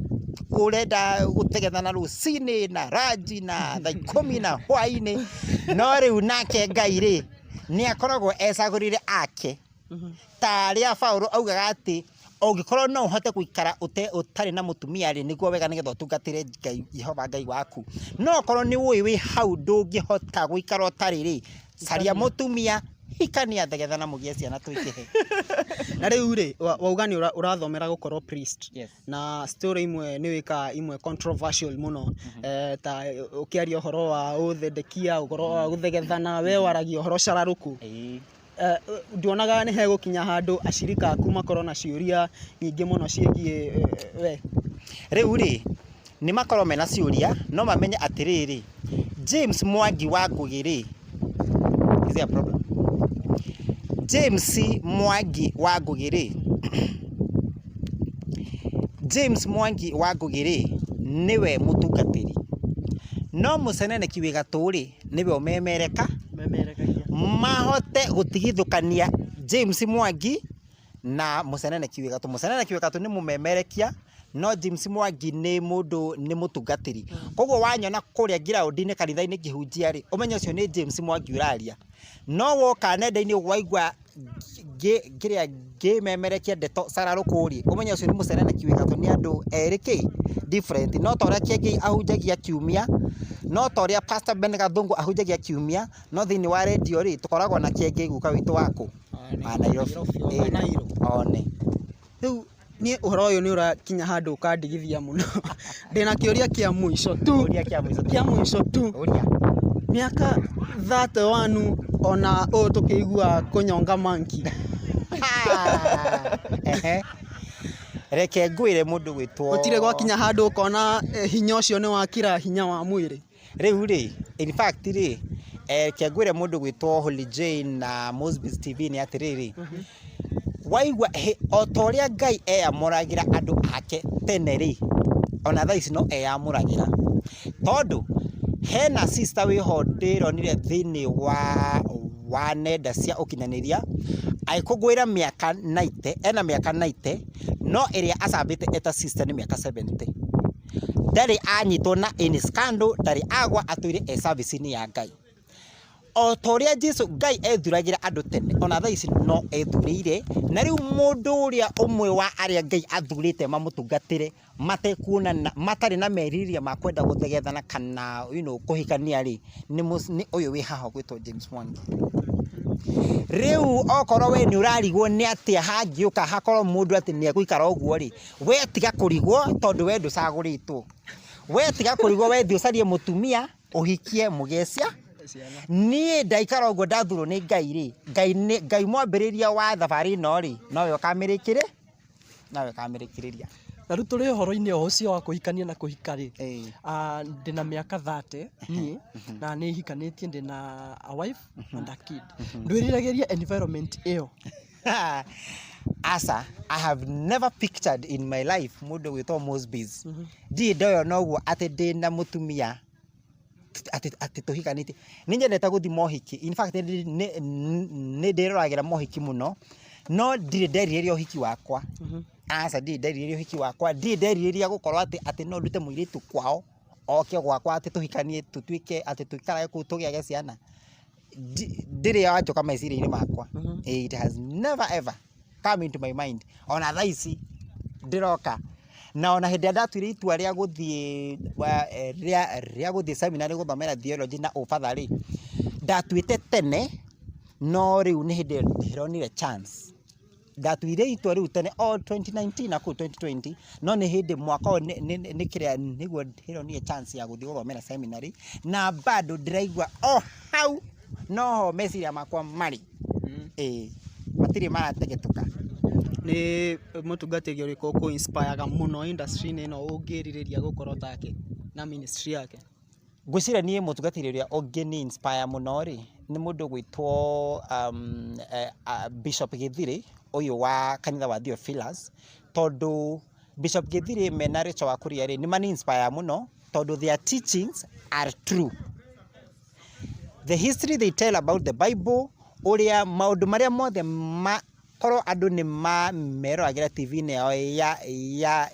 ũrenda gũtegethana rũcinĩ na ranji na thaa 10 na hwainĩ. No rĩu nake Ngai rĩ, nĩ akoragwo ecagũrĩire ake, ta arĩa Paũlũ augaga atĩ ũngĩkorwo no ũhote gũikara ũtarĩ na mũtumia rĩ, nĩguo wega, nĩgetha ũtungatĩre Ngai, Jehova Ngai waku. No okorwo nĩ ũĩ wĩ hau ndũngĩhota gũikara ũtarĩ rĩ, caria mũtumia, hikania, thegethana, mũgĩe ciana tũingĩhe.
Na rĩu rĩ, wauga nĩ ũrathomera gũkorwo priest.
Yes.
Na story imwe nĩ wĩkaga imwe controversial mũno, ta ũkĩaria ũhoro wa ũthendekia, ũhoro wa gũthegethana, we waragia ũhoro cararũkũ. Nduonaga nĩ hegũkinya handũ acirika aku makorwo na ciũria nyingĩ mũno ciĩgiĩ we?
Rĩu rĩ, nĩ makorwo mena ciũria, no mamenye atĩrĩrĩ, James Mwangi wa Ngũgĩ rĩ, is there a problem? James Mwangi wa Ngũgĩ rĩ, James Mwangi wa Ngũgĩ rĩ, nĩwe mũtungatĩri. No mũceneneki wĩ gatũ rĩ, nĩwe ũmemereka,
Memerekagia.
Mahote gũtigithũkania James Mwangi na mũceneneki wĩ gatũ. Mũceneneki wĩ gatũ nĩ mũmemerekia, no James Mwangi nĩ mũndũ, nĩ mũtungatĩri. Koguo wanyona kũrĩa ground-inĩ kanitha-inĩ ngĩhunjia rĩ, ũmenye ũcio nĩ James Mwangi ũraria. No woka nenda-inĩ waigua kĩrĩa ngĩmemerekia ndeto cararũkũ rĩ, ũmenye ũcio nĩ mũceneneki wĩ gatũ, nĩ andũ erĩ kĩ different. No ta ũrĩa Kĩengei ahunjagia kiumia, no ta ũrĩa Pastor Ben Gathũngũ ahunjagia kiumia, no thĩinĩ wa rendio rĩ, tũkoragwo na Kĩengei guka witũ waku wa Nairobi. One.
Rĩu niĩ ũhoro ũyũ nĩ ũrakinya handũ ũkandigithia mũno. Ndĩna kĩũria kĩa mũico tu.
Ũria kĩa mũico tu.
Kĩa mũico tu.
Ũria.
Mĩaka 31 ona ũũ tũkĩigua kũnyonga monkey.
Ehe. Reke ngwĩre mũndũ gwĩtwo
Gũtirĩ gwakinya handũ ũkona hinya ũcio nĩ wakira hinya wa mwĩrĩ?
Rĩu rĩ, in fact rĩ, reke ngwĩre mũndũ gwĩtwo Holy Jane na Mosby's TV nĩ atĩrĩrĩ, waigua o ta ũrĩa Ngai eyamũragĩra andũ ake tene rĩ, ona thaa ici no eyamũragĩra. Tondũ hena sister wĩho ndĩronire thĩinĩ wa nenda cia ũkinyanĩria agĩkũngũĩra mĩaka 90, ena mĩaka 90, no ĩrĩa acambĩte eta sister nĩ mĩaka 70. Ndarĩ anyitwo na any scandal, ndarĩ agwa, atũire e service-inĩ ya Ngai. O ta ũrĩa Jesu Ngai ethuragĩra andũ tene, ona thaa ici no ethurĩire. Na rĩu mũndũ ũrĩa ũmwe wa arĩa Ngai athurĩte mamũtungatĩre matekuonana, matarĩ na merirĩria ma kwenda gũthegethana kana kũhikania rĩ, nĩ ũyũ wĩ haha ũgwĩtwo James Mwangi. Rĩu okorwo we nĩ ũrarigwo nĩ atĩa hangĩũka hakorwo mũndũ atĩ nĩ egũikara ũguo rĩ, we tiga kũrigwo tondũ we ndũcagũrĩtwo. We tiga kũrigwo, we thiĩ ũcarie mũtumia ũhikie mũgĩe
Ciana.
Niĩ ndaikara ũguo ndathurwo nĩ Ngai rĩ, Ngai nĩ Ngai mwambĩrĩria wa thabarĩ ĩno rĩ, nowe ũkamĩrĩkĩrĩ nowe ũkamĩrĩkĩrĩria.
Na rĩu tũrĩ ũhoro-inĩ o ũcio wa kũhikania na kũhika rĩ,
Ĩĩ.
Ndĩna mĩaka 30 niĩ, na nĩ hikanĩtie, ndĩna a wife and a kid. Ndwĩriragĩria environment ĩyo?
Aca, I have never pictured in my life mũndũ ũgwĩtwo Mosbys. Ndirĩ ndoyona ũguo atĩ ndĩna mũtumia atĩ tũhikanĩtie. Nĩ nyendete gũthiĩ mohiki, in fact nĩ ndĩroragĩra mohiki mũno, no ndirĩ nderirĩria ũhiki wakwa. Aca, ndirĩ nderirĩria ũhiki wakwa, ndirĩ nderirĩria gũkorwo atĩ no ndute mũirĩtu kwao oke gwakwa atĩ tũhikanie tũtuĩke atĩ tũikarage kũu tũgĩage ciana. Ndĩrĩ yanjũka meciria-inĩ makwa. It has never ever come into my mind. Ona thaa ici ndĩroka. Na ona hĩndĩ ĩrĩa ndatuire itua rĩa gũthiĩ rĩa gũthiĩ seminary gũthomera theology na ũbatha rĩ, ndatuĩte tene, no rĩu nĩ hĩndĩ ndĩronire chance. Ndatuire itua rĩu tene o 2019 na kũu 2020, no nĩ hĩndĩ mwaka ũyũ nĩ kĩrĩa nĩguo ndĩronire chance ya gũthiĩ gũthomera seminary, na bado ndĩraigua o hau noho meciria makwa marĩ. Ĩĩ, matirĩ marategetũka.
Nĩ mũtungatĩri ũrĩkũ ũkũ inspire mũno industry-inĩ ĩno ũngĩrirĩria gũkorwo take na ministry yake?
Ngwĩciria niĩ mũtungatĩri ũrĩa ũngĩni inspire mũno rĩ, nĩ mũndũ ũgwĩtwo Bishop Gĩthirĩ, ũyũ wa kanitha wa Theophilus, tondũ Bishop Gĩthirĩ mena Rachel wa Kuria rĩ, nĩ mani inspire mũno, tondũ their teachings are true. The history they tell about the Bible, ũrĩa maũndũ marĩa mothe ma korwo andũ nĩ meroragĩra TV-inĩ yao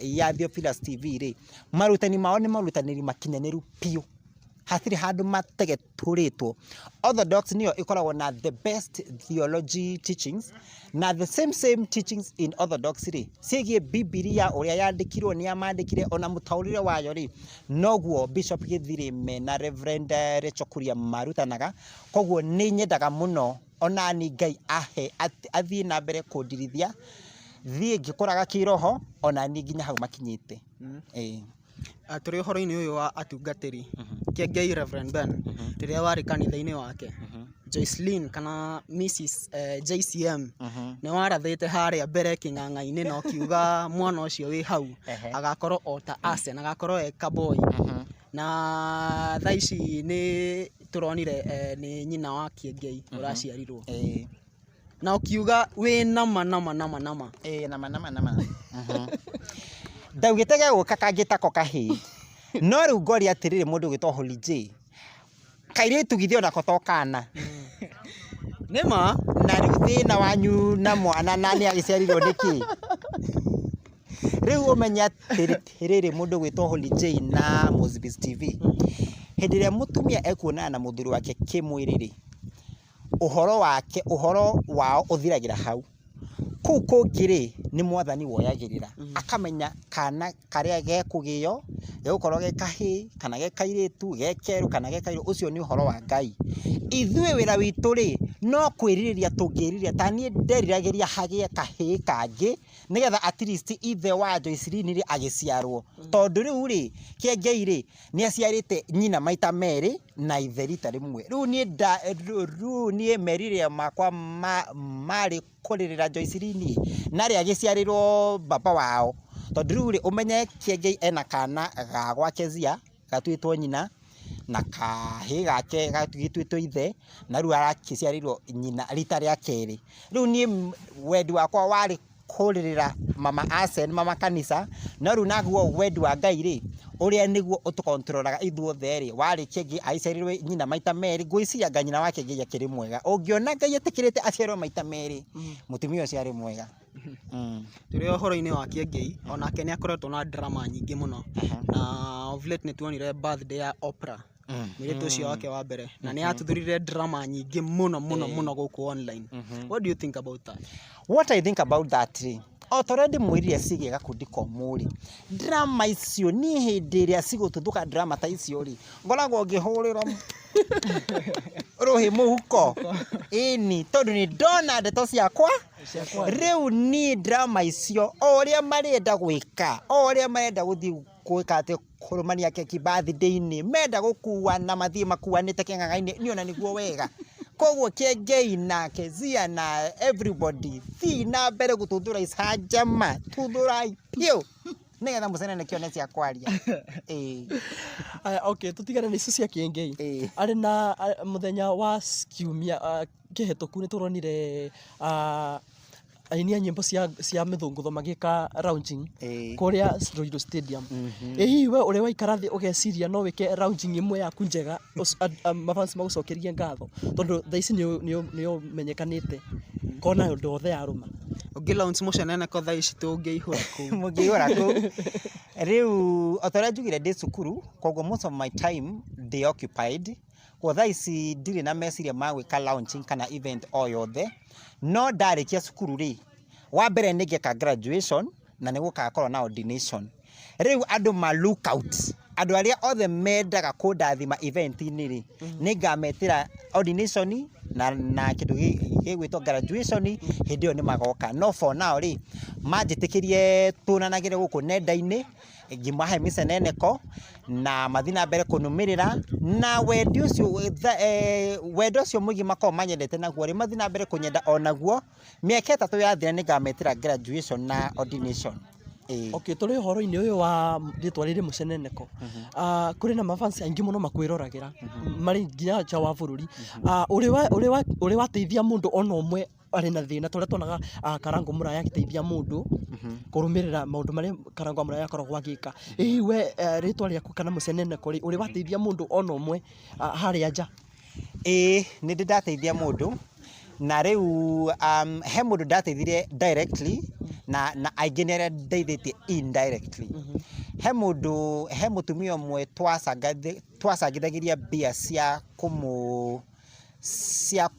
ya Theophilus TV rĩ, marutani mao nĩ marutanĩri makinyanĩru biũ. Hatirĩ handũ mategetũrĩtwo. Orthodox nĩyo ĩkoragwo na the best theology teachings, na the same same teachings in Orthodox rĩ, ciĩgiĩ Bibilia ũrĩa yandĩkirwo, nĩa mandĩkire, ona mũtaũrĩre wayo rĩ, noguo Bishop Gĩthirĩ mena Reverend Rachel Kuria marutanaga. Koguo nĩ nyendaga mũno onani Ngai ahe athiĩ na mbere kũndirithia, thiĩ ngĩkũraga kĩroho, onani nginya hau makinyĩte. Ĩĩ.
Tũrĩ ũhoro-inĩ ũyũ wa atungatĩri, Kĩengei Reverend Ben, rĩrĩa warĩ kanitha-inĩ wake, Joycelyn kana Mrs JCM, nĩ warathĩte harĩa mbere kĩng'ang'a-inĩ na ũkiuga mwana ũcio wĩ hau agakorwo o ta Asen, agakorwo e kaboi. Na thaa ici nĩ tũronire nĩ nyina wa Kĩengei ũraciarirwo. Na ũkiuga wĩ nama nama nama nama.
Ĩĩ, nama nama nama. Ndaugĩte gegũka kangĩtako kahĩĩ. No rĩu ngoria atĩrĩrĩ, mũndũ ũgwĩtwo Holy J, kairĩtu githĩ onako to kana?
Nĩ ma.
Na rĩu thĩna wanyu na mwana na nĩ agĩciarirwo nĩkĩ? Rĩu ũmenye atĩrĩrĩ, mũndũ ũgwĩtwo Holy J na Mosbys TV, hĩndĩ ĩrĩa mũtumia ekuonana na mũthuri wake kĩmwĩrĩ rĩ, ũhoro wake, ũhoro wao ũthiragĩra hau. Kũu kũngĩ rĩ, nĩ mwathani woyagĩrĩra, akamenya kana karĩa gekũgĩo, gegũkorwo ge kahĩĩ, kana ge kairĩtu, ge kerũ kana ge kairũ, ũcio nĩ ũhoro wa Ngai. Ithuĩ wĩra witũ rĩ, no kwĩrirĩria tũngĩrirĩria, ta niĩ nderiragĩria hagĩe kahĩĩ kangĩ, nĩgetha at least ithe wa Joycelyn rĩ agĩciarwo. Tondũ rĩu rĩ, Kĩengei rĩ, nĩ aciarĩte nyina maita merĩ na ithe rita rĩmwe. Rĩu niĩ rĩu niĩ merirĩria makwa marĩ kũrĩrĩra Joycelyn narĩ agĩciarĩrwo baba wao. Tondũ rĩu rĩ, ũmenye Kĩengei ena kana ga gwake Zia, gatuĩtwo nyina, na kahĩĩ gake gatuĩtwo ithe, na rĩu arakĩciarĩrwo nyina rita rĩa kerĩ. Rĩu niĩ wendi wakwa warĩ kũrĩrĩra mama Asen, mama kanitha, no rĩu naguo wendi wa Ngai rĩ, ũrĩa nĩguo ũtũkontrolaga ithuothe rĩ, warĩ Kĩengei agĩciarĩrwo nyina maita merĩ, ngwĩciria anga nyina wa Kĩengei akĩrĩ mwega. Ũngĩona Ngai etĩkĩrĩte aciarwo maita merĩ, mũtumia ũcio arĩ mwega.
Tũrĩ ũhoro-inĩ wa Kĩengei, onake nĩ akoretwo na drama nyingĩ mũno, na of late nĩ tuonire birthday ya Oprah. Mũirĩtu ũcio wake wa mbere, na nĩ atuthũrire drama nyingĩ mũno mũno mũno gũkũ online. What do you think about that?
What I think about that rĩ, o ta ũrĩa ndĩmwĩrire ciĩgiĩ gakundi komũ rĩ, drama icio niĩ hĩndĩ ĩrĩa cigũtuthũka drama ta icio rĩ, ngoragwo ngĩhũrĩrwo rũhĩ mũhuko. Ĩni, tondũ nĩ ndona ndeto ciakwa. Rĩu niĩ drama icio o ũrĩa marenda gwĩka, o ũrĩa marenda gũthiĩ gwĩka atĩ kũrũmania keki birthday-inĩ, menda gũkuana mathiĩ makuanĩte kĩng'ang'a-inĩ, niĩ ona nĩguo wega. Koguo Kĩengei na Kezia na everybody, thiĩi na mbere gũtuthũra icanjama, tuthũrai biũ nĩgetha mũcenene kĩone cia kwaria. Ĩĩ.
Aya, okay, tũtigane na icio cia Kĩengei.
Ĩĩ.
Arĩ na mũthenya wa kiumia kĩhĩtũku nĩ tũronire aini a nyĩmbo cia mĩthũngũtho magĩka launching kũrĩa Ruiru Stadium. Ĩ hihi we ũrĩ waikara thĩ ũgeciria no wĩke launching ĩmwe yaku njega mafans magũcokerie ngatho, tondũ thaa ici nĩ ũmenyekanĩte kona ũndũ wothe yarũma?
Ũngĩ launch mũceneneko thaa ici tũngĩihũra kũu.
Mũngĩihũra kũu. Rĩu o ta ũrĩa njugire ndĩ cukuru, koguo most of my time ndĩ occupied. Koguo thaa ici ndirĩ na meciria ma gwĩka launching kana event o yothe, no ndarĩkia cukuru rĩ, wa mbere nĩ ngeka graduation na nĩ gũgakorwo na ordination. Rĩu andũ ma look out, andũ arĩa othe mendaga kũndathima event-inĩ rĩ, nĩ ngametĩra ordination na kĩndũ gĩgwĩtwo graduation, hĩndĩ ĩyo nĩ magoka. No for now rĩ, manjĩtĩkĩrie tuonanagĩre gũkũ nenda-inĩ, ngĩmahe mĩceneneko na mathiĩ na mbere kũnũmĩrĩra na wendi ũcio, wendo ũcio mũingĩ makoragwo manyendete naguo rĩ, mathiĩ na mbere kũnyenda onaguo. Mĩaka 3 yathira nĩ ngametĩra graduation na ordination. Ĩĩ.
Okay, tũrĩ ũhoro-inĩ ũyũ wa rĩtwa rĩrĩ mũceneneko, kũrĩ na mafans aingĩ mũno makwĩroragĩra marĩ nginya nja wa bũrũri. Ũrĩ wateithia mũndũ ona ũmwe arĩ na thĩna, ta ũrĩa tuonaga Karango Mũraya agĩteithia mũndũ kũrũmĩrĩra maũndũ marĩa Karango Mũraya akoragwo agĩka. Ĩ hihi we rĩtwa rĩaku kana mũceneneko rĩ, ũrĩ wateithia mũndũ ona ũmwe harĩa nja?
Ĩĩ, nĩ ndĩ ndateithia mũndũ, na rĩu he mũndũ ndateithirie directly na aingĩ nĩ arĩa ndeithĩtie indirectly. He mũndũ, he mũtumia ũmwe twacangithagĩria mbia cia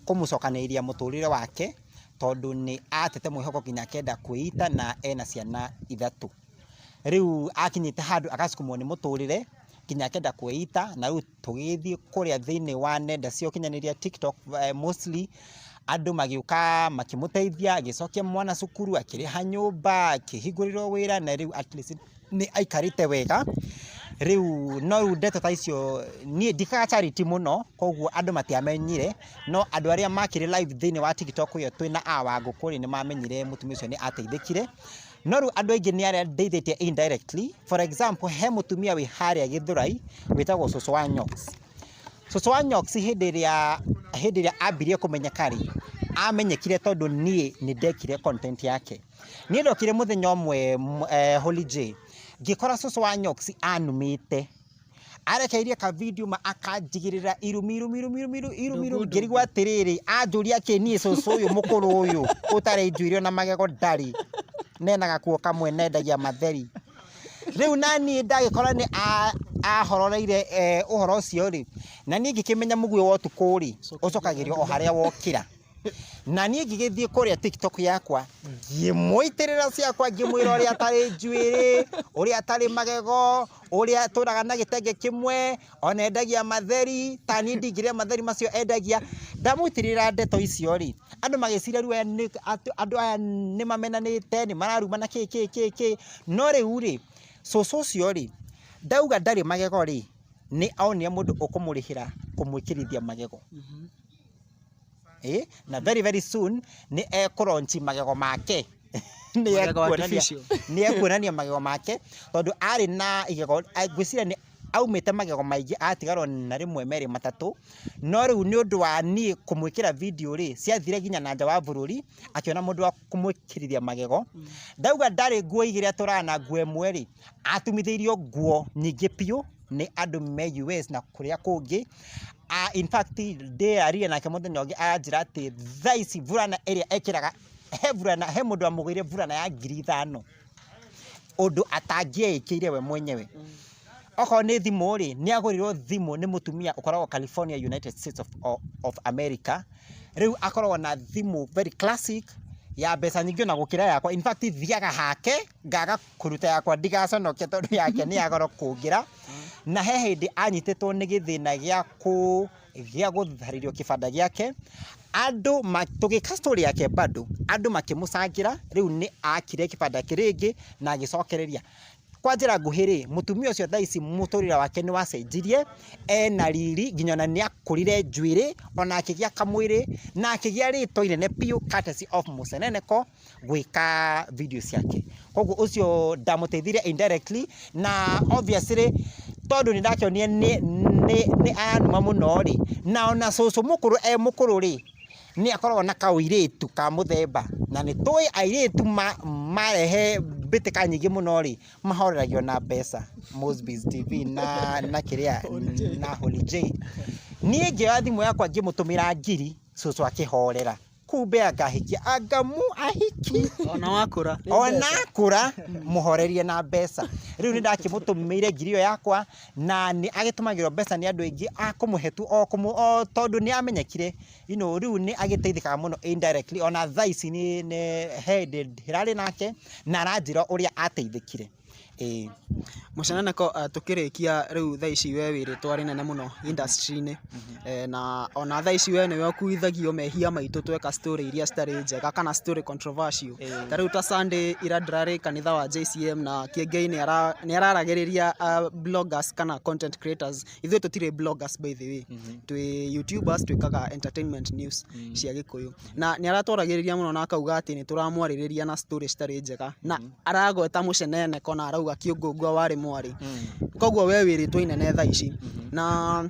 kũmũcokanĩrĩria mũtũrĩre wake, tondũ nĩ atete mwĩhoko nginya akenda kwĩita na ena ciana 3. Rĩu akinyĩte handũ agacukumwo nĩ mũtũrĩre nginya akenda kwĩita, na rĩu tũgĩthiĩ kũrĩa thĩinĩ wa nenda cia ũkinyanĩria TikTok mostly, andũ magĩũka makĩmũteithia, agĩcokia mwana cukuru, akĩrĩha nyũmba, akĩhingũrĩrwo wĩra, na rĩu at least nĩ aikarĩte wega. Rĩu no rĩu ndeto ta icio niĩ ndikaga charity mũno, koguo andũ matiamenyire, no andũ arĩa makĩrĩ live thĩinĩ wa TikTok ĩyo twĩna a Wangũkũ rĩ, nĩ mamenyire mũtumia ũcio nĩ ateithĩkire. No rĩu andũ aingĩ nĩ arĩa ndeithĩtie indirectly. For example, he mũtumia wĩ harĩa Gĩthũrai wĩtagwo Cũcũ wa Nyoks. Cũcũ wa Nyoks hĩndĩ ĩrĩa ambirie kũmenyeka rĩ, amenyekire tondũ niĩ nĩ ndekire content yake. Niĩ ndokire mũthenya ũmwe Holy J, ngĩkora cũcũ wa Nyoks anumĩte. Arekeirie ka video ma akanjigĩrĩra irumi, irumi, irumi, irumi, irumi, irumi, irumi. Ngĩrigwo atĩrĩrĩ, anjũria kĩ niĩ cũcũ ũyũ mũkũrũ ũyũ ũtarĩ njuĩrĩ ona magego ndarĩ, nena gakuo kamwe nendagia matheri. Rĩu na niĩ ndagĩkora nĩ ahororeire ũhoro ũcio rĩ, na niĩ ngĩkĩmenya mũguĩ wa ũtukũ rĩ, ũcokagĩrio o harĩa wokĩra. Na niĩ ngĩgĩthiĩ kũrĩa TikTok yakwa, ngĩmũitĩrĩra ciakwa, ngĩmwĩra ũrĩa atarĩ njuĩrĩ, ũrĩa atarĩ magego, ũrĩa atũraga na gĩtenge kĩmwe, ona endagia matheri, ta niĩ ndingĩrĩa matheri macio endagia. Ndamũitĩrĩra ndeto icio rĩ, andũ magĩciria rĩu andũ aya nĩ mamenanĩte, nĩ mararumana kĩ, kĩ, kĩ, kĩ. No rĩu rĩ, cũcũ ũcio rĩ, ndauga ndarĩ magego rĩ, nĩ onire mũndũ ũkũmũrĩhĩra kũmwĩkĩrithia magego. Na very very soon nĩ ekũronchi magego make. Nĩ
Magego artificial.
ekuonania magego make, tondũ arĩ na igego, ngwĩciria nĩ aumĩte magego maingĩ, atigarwo na rĩmwe merĩ matatũ. No rĩu nĩ ũndũ wa niĩ kũmwĩkĩra video rĩ, ciathire nginya na nja wa bũrũri, akĩona mũndũ wa kũmwĩkĩrithia magego. Ndauga ndarĩ nguo igĩrĩ atũraga na nguo ĩmwe rĩ, atumithĩirio nguo nyingĩ biũ nĩ andũ me US na kũrĩa kũngĩ. In fact, ndĩrarire nake mũthenya ũngĩ aranjĩra atĩ thaa ici burana ĩrĩa ekĩraga, he burana, he mũndũ wamũgũrĩire burana ya ngiri ithano, ũndũ atangĩeĩkĩire we mwenyewe. Okorwo nĩ thimũ rĩ, nĩ agũrĩirwo thimũ nĩ mũtumia ũkoragwo California, United States of America. Rĩu akoragwo na thimũ very classic ya mbeca nyingĩ ona gũkĩra yakwa. In fact thiaga hake ngaga kũruta yakwa ndigaconoke tondũ yake nĩ ya goro kũngĩra. Na he hĩndĩ anyitĩtwo nĩ gĩthĩna gĩa kũ gĩa gũtharĩrio kĩbanda gĩake. Andũ tũgĩka story yake bado andũ makĩmũcangĩra, rĩu nĩ akire kĩbanda kĩrĩngĩ na agĩcokereria. Kwa njĩra nguhĩ rĩ, mũtumia ũcio thaa ici mũtũrĩre wake nĩ wacenjirie, ena riri nginya ona nĩ akũrire njuĩrĩ, ona akĩgĩa kamwĩrĩ na akĩgĩa rĩtwa inene biũ courtesy of Mũceneneko gwĩka video ciake. Koguo ũcio ndamũteithirie indirectly na obviously tondũ nĩ ndakĩonire nĩ aranuma mũno rĩ, na ona cũcũ mũkũrũ e mũkũrũ rĩ, nĩ akoragwo na kaũirĩtu ka mũthemba, na nĩ tũĩ airĩtu marehe mbĩtĩka nyingĩ mũno rĩ, mahoreragio na mbeca. Mosby's TV na kĩrĩa na Holy J. Niĩ ngĩoya thimũ yakwa ngĩmũtũmĩra ngiri, cũcũ akĩhorera. Kumbe angahikia angamu ahiki
Ona wakũra.
Ona akũra mũhorerie na mbeca. Rĩu nĩ ndakĩmũtũmĩire ngiri ĩyo yakwa na nĩ agĩtũmagĩrwo mbeca nĩ andũ aingĩ a kũmũhe tu o kũmũ o tondũ nĩ amenyekire. You know, rĩu nĩ agĩteithĩkaga mũno indirectly ona thaa ici nĩ he hĩndĩ ndĩrarĩ nake na aranjĩra ũrĩa ateithĩkire. Ĩĩ.
Mũceneneko, tũkĩrĩkia rĩu thaa ici we wĩ rĩtwa rĩnene mũno industry-inĩ, na ona thaa ici we nĩwe ũkuithagio mehia maitũ tweka story iria citarĩ njega kana story controversial. Ta rĩu ta Sunday ira ndĩrarĩ kanitha wa JCM na Kĩengei nĩ araragĩrĩria bloggers kana content creators. Ithuĩ tũtirĩ bloggers by the way, twĩ youtubers, twĩkaga entertainment news cia Gĩkũyũ, na nĩ aratwaragĩrĩria mũno na akauga atĩ nĩ tũramwarĩrĩria na story citarĩ njega, na aragweta Mũceneneko na arauga kĩũngũngwa warĩ mwarĩ. Koguo we wĩ rĩtwa inene thaa ici, na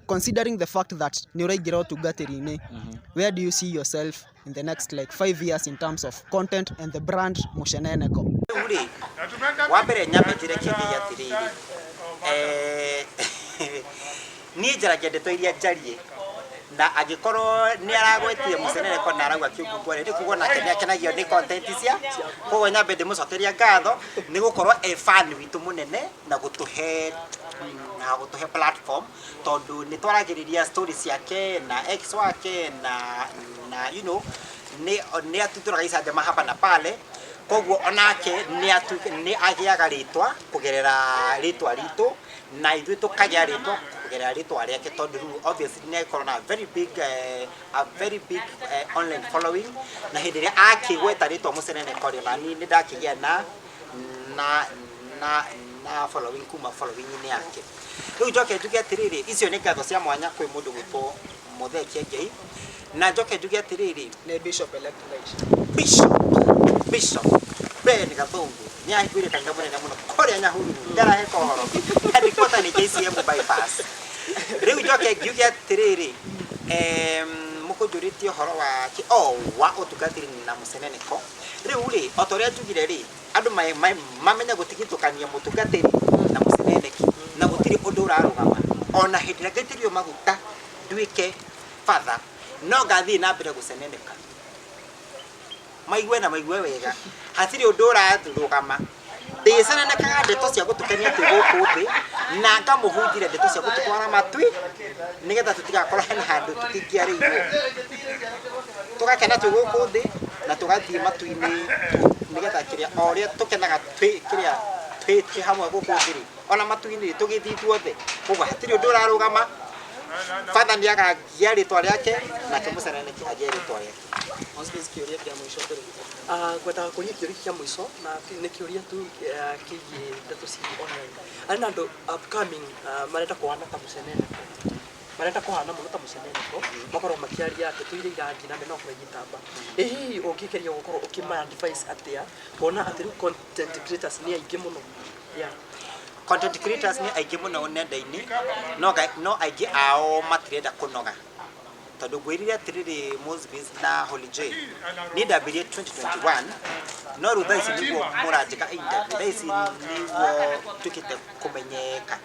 considering the fact that nĩ ũraingĩra ũtungatĩri-inĩ, where do you see yourself in the next like 5 years in terms of content and the brand Mũceneneko?
Rĩu rĩ, wa mbere nyambe njĩre Kĩengei atĩrĩrĩ, niĩ njaragia ndeto iria njarie, na angĩkorwo nĩ aragwetire Mũceneneko na arauga kĩũngũngwa rĩ, nĩ kuga onake nĩ akenagio nĩ content cia. Koguo nyambe ndĩmũcokeria ngatho nĩ gũkorwo e fan witũ mũnene na gũtũhe platform, tondũ nĩ twaragĩrĩria story ciake na ex wake na nĩ atutũraga icanjama hapa na pale. Koguo onake nĩ agĩaga rĩtwa kũgerera rĩtwa ritũ na ithuĩ tũkagĩa rĩtwa kũgerera rĩtwa rĩake, tondũ rĩu obviously nĩ agĩkorwo na a very big online following, na hĩndĩ ĩrĩa akĩgweta rĩtwa Mũceneneko rĩ, ona niĩ nĩ ndakĩgĩa na following kuma following-inĩ yake. Rĩu njoke njuge atĩrĩrĩ, icio nĩ ngatho cia mwanya kwĩ mũndũ gwĩtwo Mũthee Kĩengei, na njoke njuge atĩrĩrĩ,
Nĩ bishop elect thaa ici.
Bishop Ben Gathungu nĩ ahingũire kanitha mũnene mũno kũrĩa Nyahururu, ndaraheka ũhoro, headquarter nĩ JCM bypass. Rĩu njoke ngiuge atĩrĩrĩ, mũkũnjũrĩtie ũhoro wa oh, wa ũtungatĩri na Mũceneneko. Rĩu rĩ, o ta ũrĩa njugire rĩ, andũ mamenye gũtigithũkania mũtungatĩri na mũceneneki, na gũtirĩ ũndũ ũrarũgama. Ona hĩndĩ ĩrĩa ngaitĩrĩrio maguta nduĩke father, no ngathiĩ na mbere gũceneneka. Maigue na maigue wega, hatirĩ ũndũ ũrarũgama. Ndĩcenenekaga ndeto cia gũtũkenia twĩ gũkũ thĩ na ngamũhunjĩria ndeto cia gũtũtwara matui, nĩgetha tũtigakorwo hena handũ tũtingĩarĩirwo, tũgakena twĩ gũkũ thĩ na tũgathiĩ matu-inĩ, nĩgetha kĩrĩa o ũrĩa tũkenaga twĩ kĩrĩa twĩ hamwe gũkũ thĩ rĩ, ona matu-inĩ rĩ, tũgĩthiĩ ithuothe. Koguo hatirĩ ũndũ ũrarũgama. Father nĩ akagia rĩtwa rĩake nake mũceneneki agĩe rĩtwa rĩake.
Mosby, kĩũria kĩa mũico tũrĩkie.
Ngwendaga kũria kĩũria kĩa mũico na nĩ kĩũria tu kĩgiĩ ndeto ciĩgiĩ online. Arĩ na andũ upcoming marenda kũhana ta Mũceneneko, marenda kũhana mũno ta Mũceneneko, makorwo makĩaria ndeto iria irathiĩ na mbere no gũkorwo igĩtamba. Ĩ hihi ũngĩgeria gũkorwo ũkĩma advice atĩa, kuona atĩ rĩu content creators nĩ aingĩ mũno, yeah?
Content creators nĩ aingĩ mũno nenda-inĩ, no aingĩ ao matirenda kũnoga, tondũ ngwĩrire atĩrĩrĩ, Mosbys na Holy J, niĩ ndambirie 2021, no rĩu thaa ici nĩguo mũranjĩka interview, thaa ici nĩguo nduĩkĩte kũmenyeka.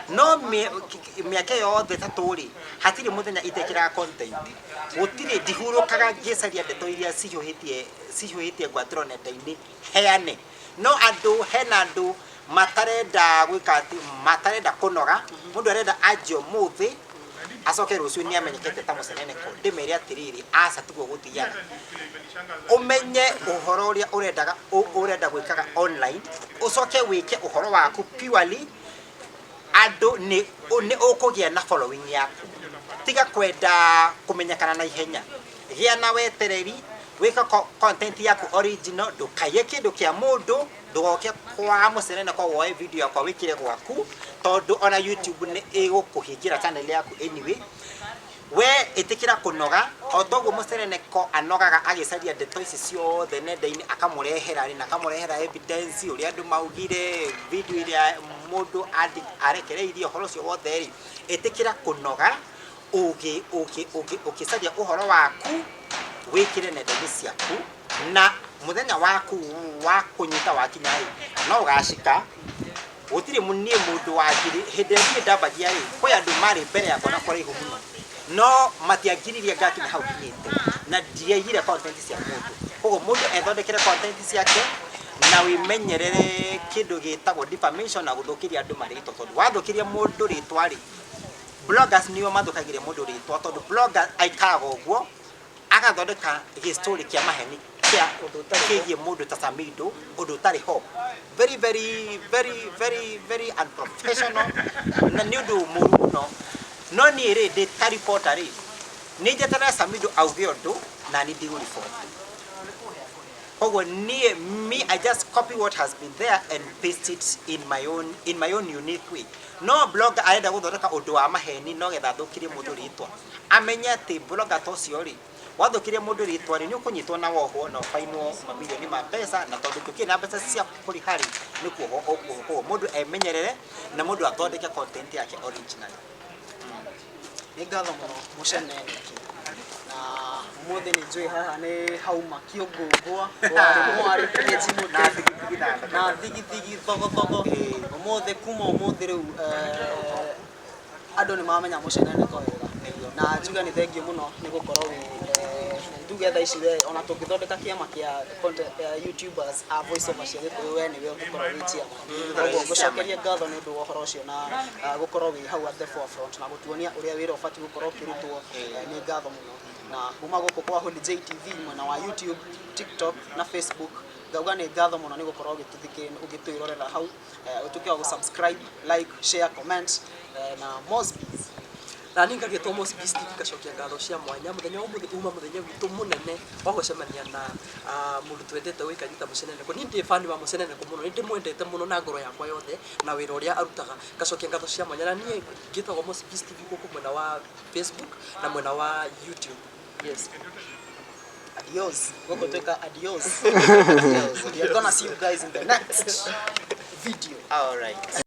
No mĩaka yothe 3 rĩ, hatirĩ mũthenya itekĩraga content, gũtirĩ ndihurũkaga ngĩcaria ndeto iria cihiũhĩtie ngwatĩro nenda-inĩ heane. No andũ, hena andũ Matarenda gwĩka atĩ, matarenda kũnoga. Mũndũ arenda anjie ũmũthĩ, acoke rũciũ nĩ amenyekete ta mũceneneko. Ndĩmere atĩrĩrĩ, aca, tiguo gũthiaga. Ũmenye ũhoro ũrĩa ũrendaga ũrenda gwĩkaga online, ũcoke wĩke ũhoro waku purely. Andũ nĩ ũkũgĩa na following yaku. Tiga kwenda kũmenyekana na ihenya, gĩa na wetereri, wĩka content yaku original. Ndũkaiye kĩndũ kĩa mũndũ, ndũgoke kwa mũceneneko woe video yakwa wĩkĩre gwaku, tondũ ona YouTube nĩ ĩgũkũhingĩra channel yaku. Anyway, we ĩtĩkĩra kũnoga o toguo mũceneneko anogaga agĩcaria ndeto ici ciothe nenda-inĩ, akamũrehera rĩ na akamũrehera evidence ũrĩa andũ maugire, video ĩrĩa mũndũ arekereirie, ũhoro ũcio wothe rĩ. Ĩtĩkĩra kũnoga ũgĩcaria ũhoro waku wĩkĩre nenda-inĩ ciaku, na mũthenya waku wa kũnyita wakinya rĩ, no ũgacika. Gũtirĩ niĩ mũndũ wangiri hĩndĩ ĩrĩa niĩ ndambagia rĩ, kwĩ andũ marĩ mbere yakwa na kũraihu mũno, no matiangiririe ngakinya hau nginyĩte, na ndiaigire content cia mũndũ. Koguo mũndũ ethondekere content ciake na wĩmenyerere kĩndũ gĩtagwo defamation na gũthũkĩria andũ marĩtwa, tondũ wathũkĩria mũndũ rĩtwa rĩ, bloggers nĩo mathũkagĩria mũndũ rĩtwa, tondũ blogger aikaraga ũguo agathondeka gĩ-story kĩa maheni kĩa kĩgiĩ mũndũ ta Samido, ũndũ ũtarĩ ho. Very, very, very, very, very unprofessional, na nĩ ũndũ mũru mũno. No niĩ rĩ, ndĩ ta reporter rĩ, nĩ njeterere Samido auge ũndũ na niĩ ndigũ-report. Koguo niĩ, me, I just copy what has been there and paste it in my own unique way. No blogger arenda gũthondeka ũndũ wa maheni no getha athũkirie mũndũ rĩtwa. Amenye atĩ blogger ta ũcio rĩ, wathũkirie mũndũ rĩtwa rĩ, nĩ ũkũnyitwo na wohwo na ũbainwo mamirioni ma mbeca, na tondũ tũkĩrĩ na mbeca cia kũrĩha rĩ, nĩ kuohwo ũkuohwo. Koguo mũndũ emenyerere na mũndũ athondeke content yake originally.
Nĩ ngatho mũno, mũceneneki, na ũmũthĩ nĩ njũĩ haha nĩ hauma kĩũngũngũa warĩ mwarĩ kĩnji.
Na thigithigi na
na thigithigi thogothogo. Ũmũthĩ, kuma ũmũthĩ rĩu, andũ nĩ mamenya mũceneneko wega, na njuge nĩ thengiũ mũno nĩ gũkorwo wĩ nduge thaa ici we ona tũngĩthondeka kĩama kĩa content, YouTubers a voice over cia Gĩkũyũ, we nĩwe ũngĩkorwo wĩ chairman. Koguo ngũcokerie ngatho nĩ ũndũ wa ũhoro ũcio na gũkorwo wĩ hau at the forefront na gũtuonia ũrĩa wĩra ũbatiĩ gũkorwo ũkĩrutwo. Nĩ ngatho mũno, na kuma gũkũ kwa Holy J TV, mwena wa YouTube, TikTok na Facebook, ngauga nĩ ngatho mũno nĩ gũkorwo ũgĩtwĩrorera hau. Ũtuĩke wa gũ-subscribe, like, share, comment, na Mosby's.
Na niĩ ngagĩtwo Mosby's TV, ngacokia ngatho cia mwanya mũthenya wa ũmũthĩ. Uma mũthenya witũ mũnene wa gũcemania na mũndũ twendete ũĩkaine ta mũceneneko. Niĩ ndĩ fan wa mũceneneko mũno, nĩ ndĩmwendete mũno na ngoro yakwa yothe na wĩra ũrĩa arutaga. Ngacokia ngatho cia mwanya, na niĩ ngĩtagwo Mosby's TV gũkũ mwena wa Facebook na mwena wa YouTube, yes.
Adios. Gũkũ twĩka adios. Adios. We are gonna see you guys in the next video.
All right.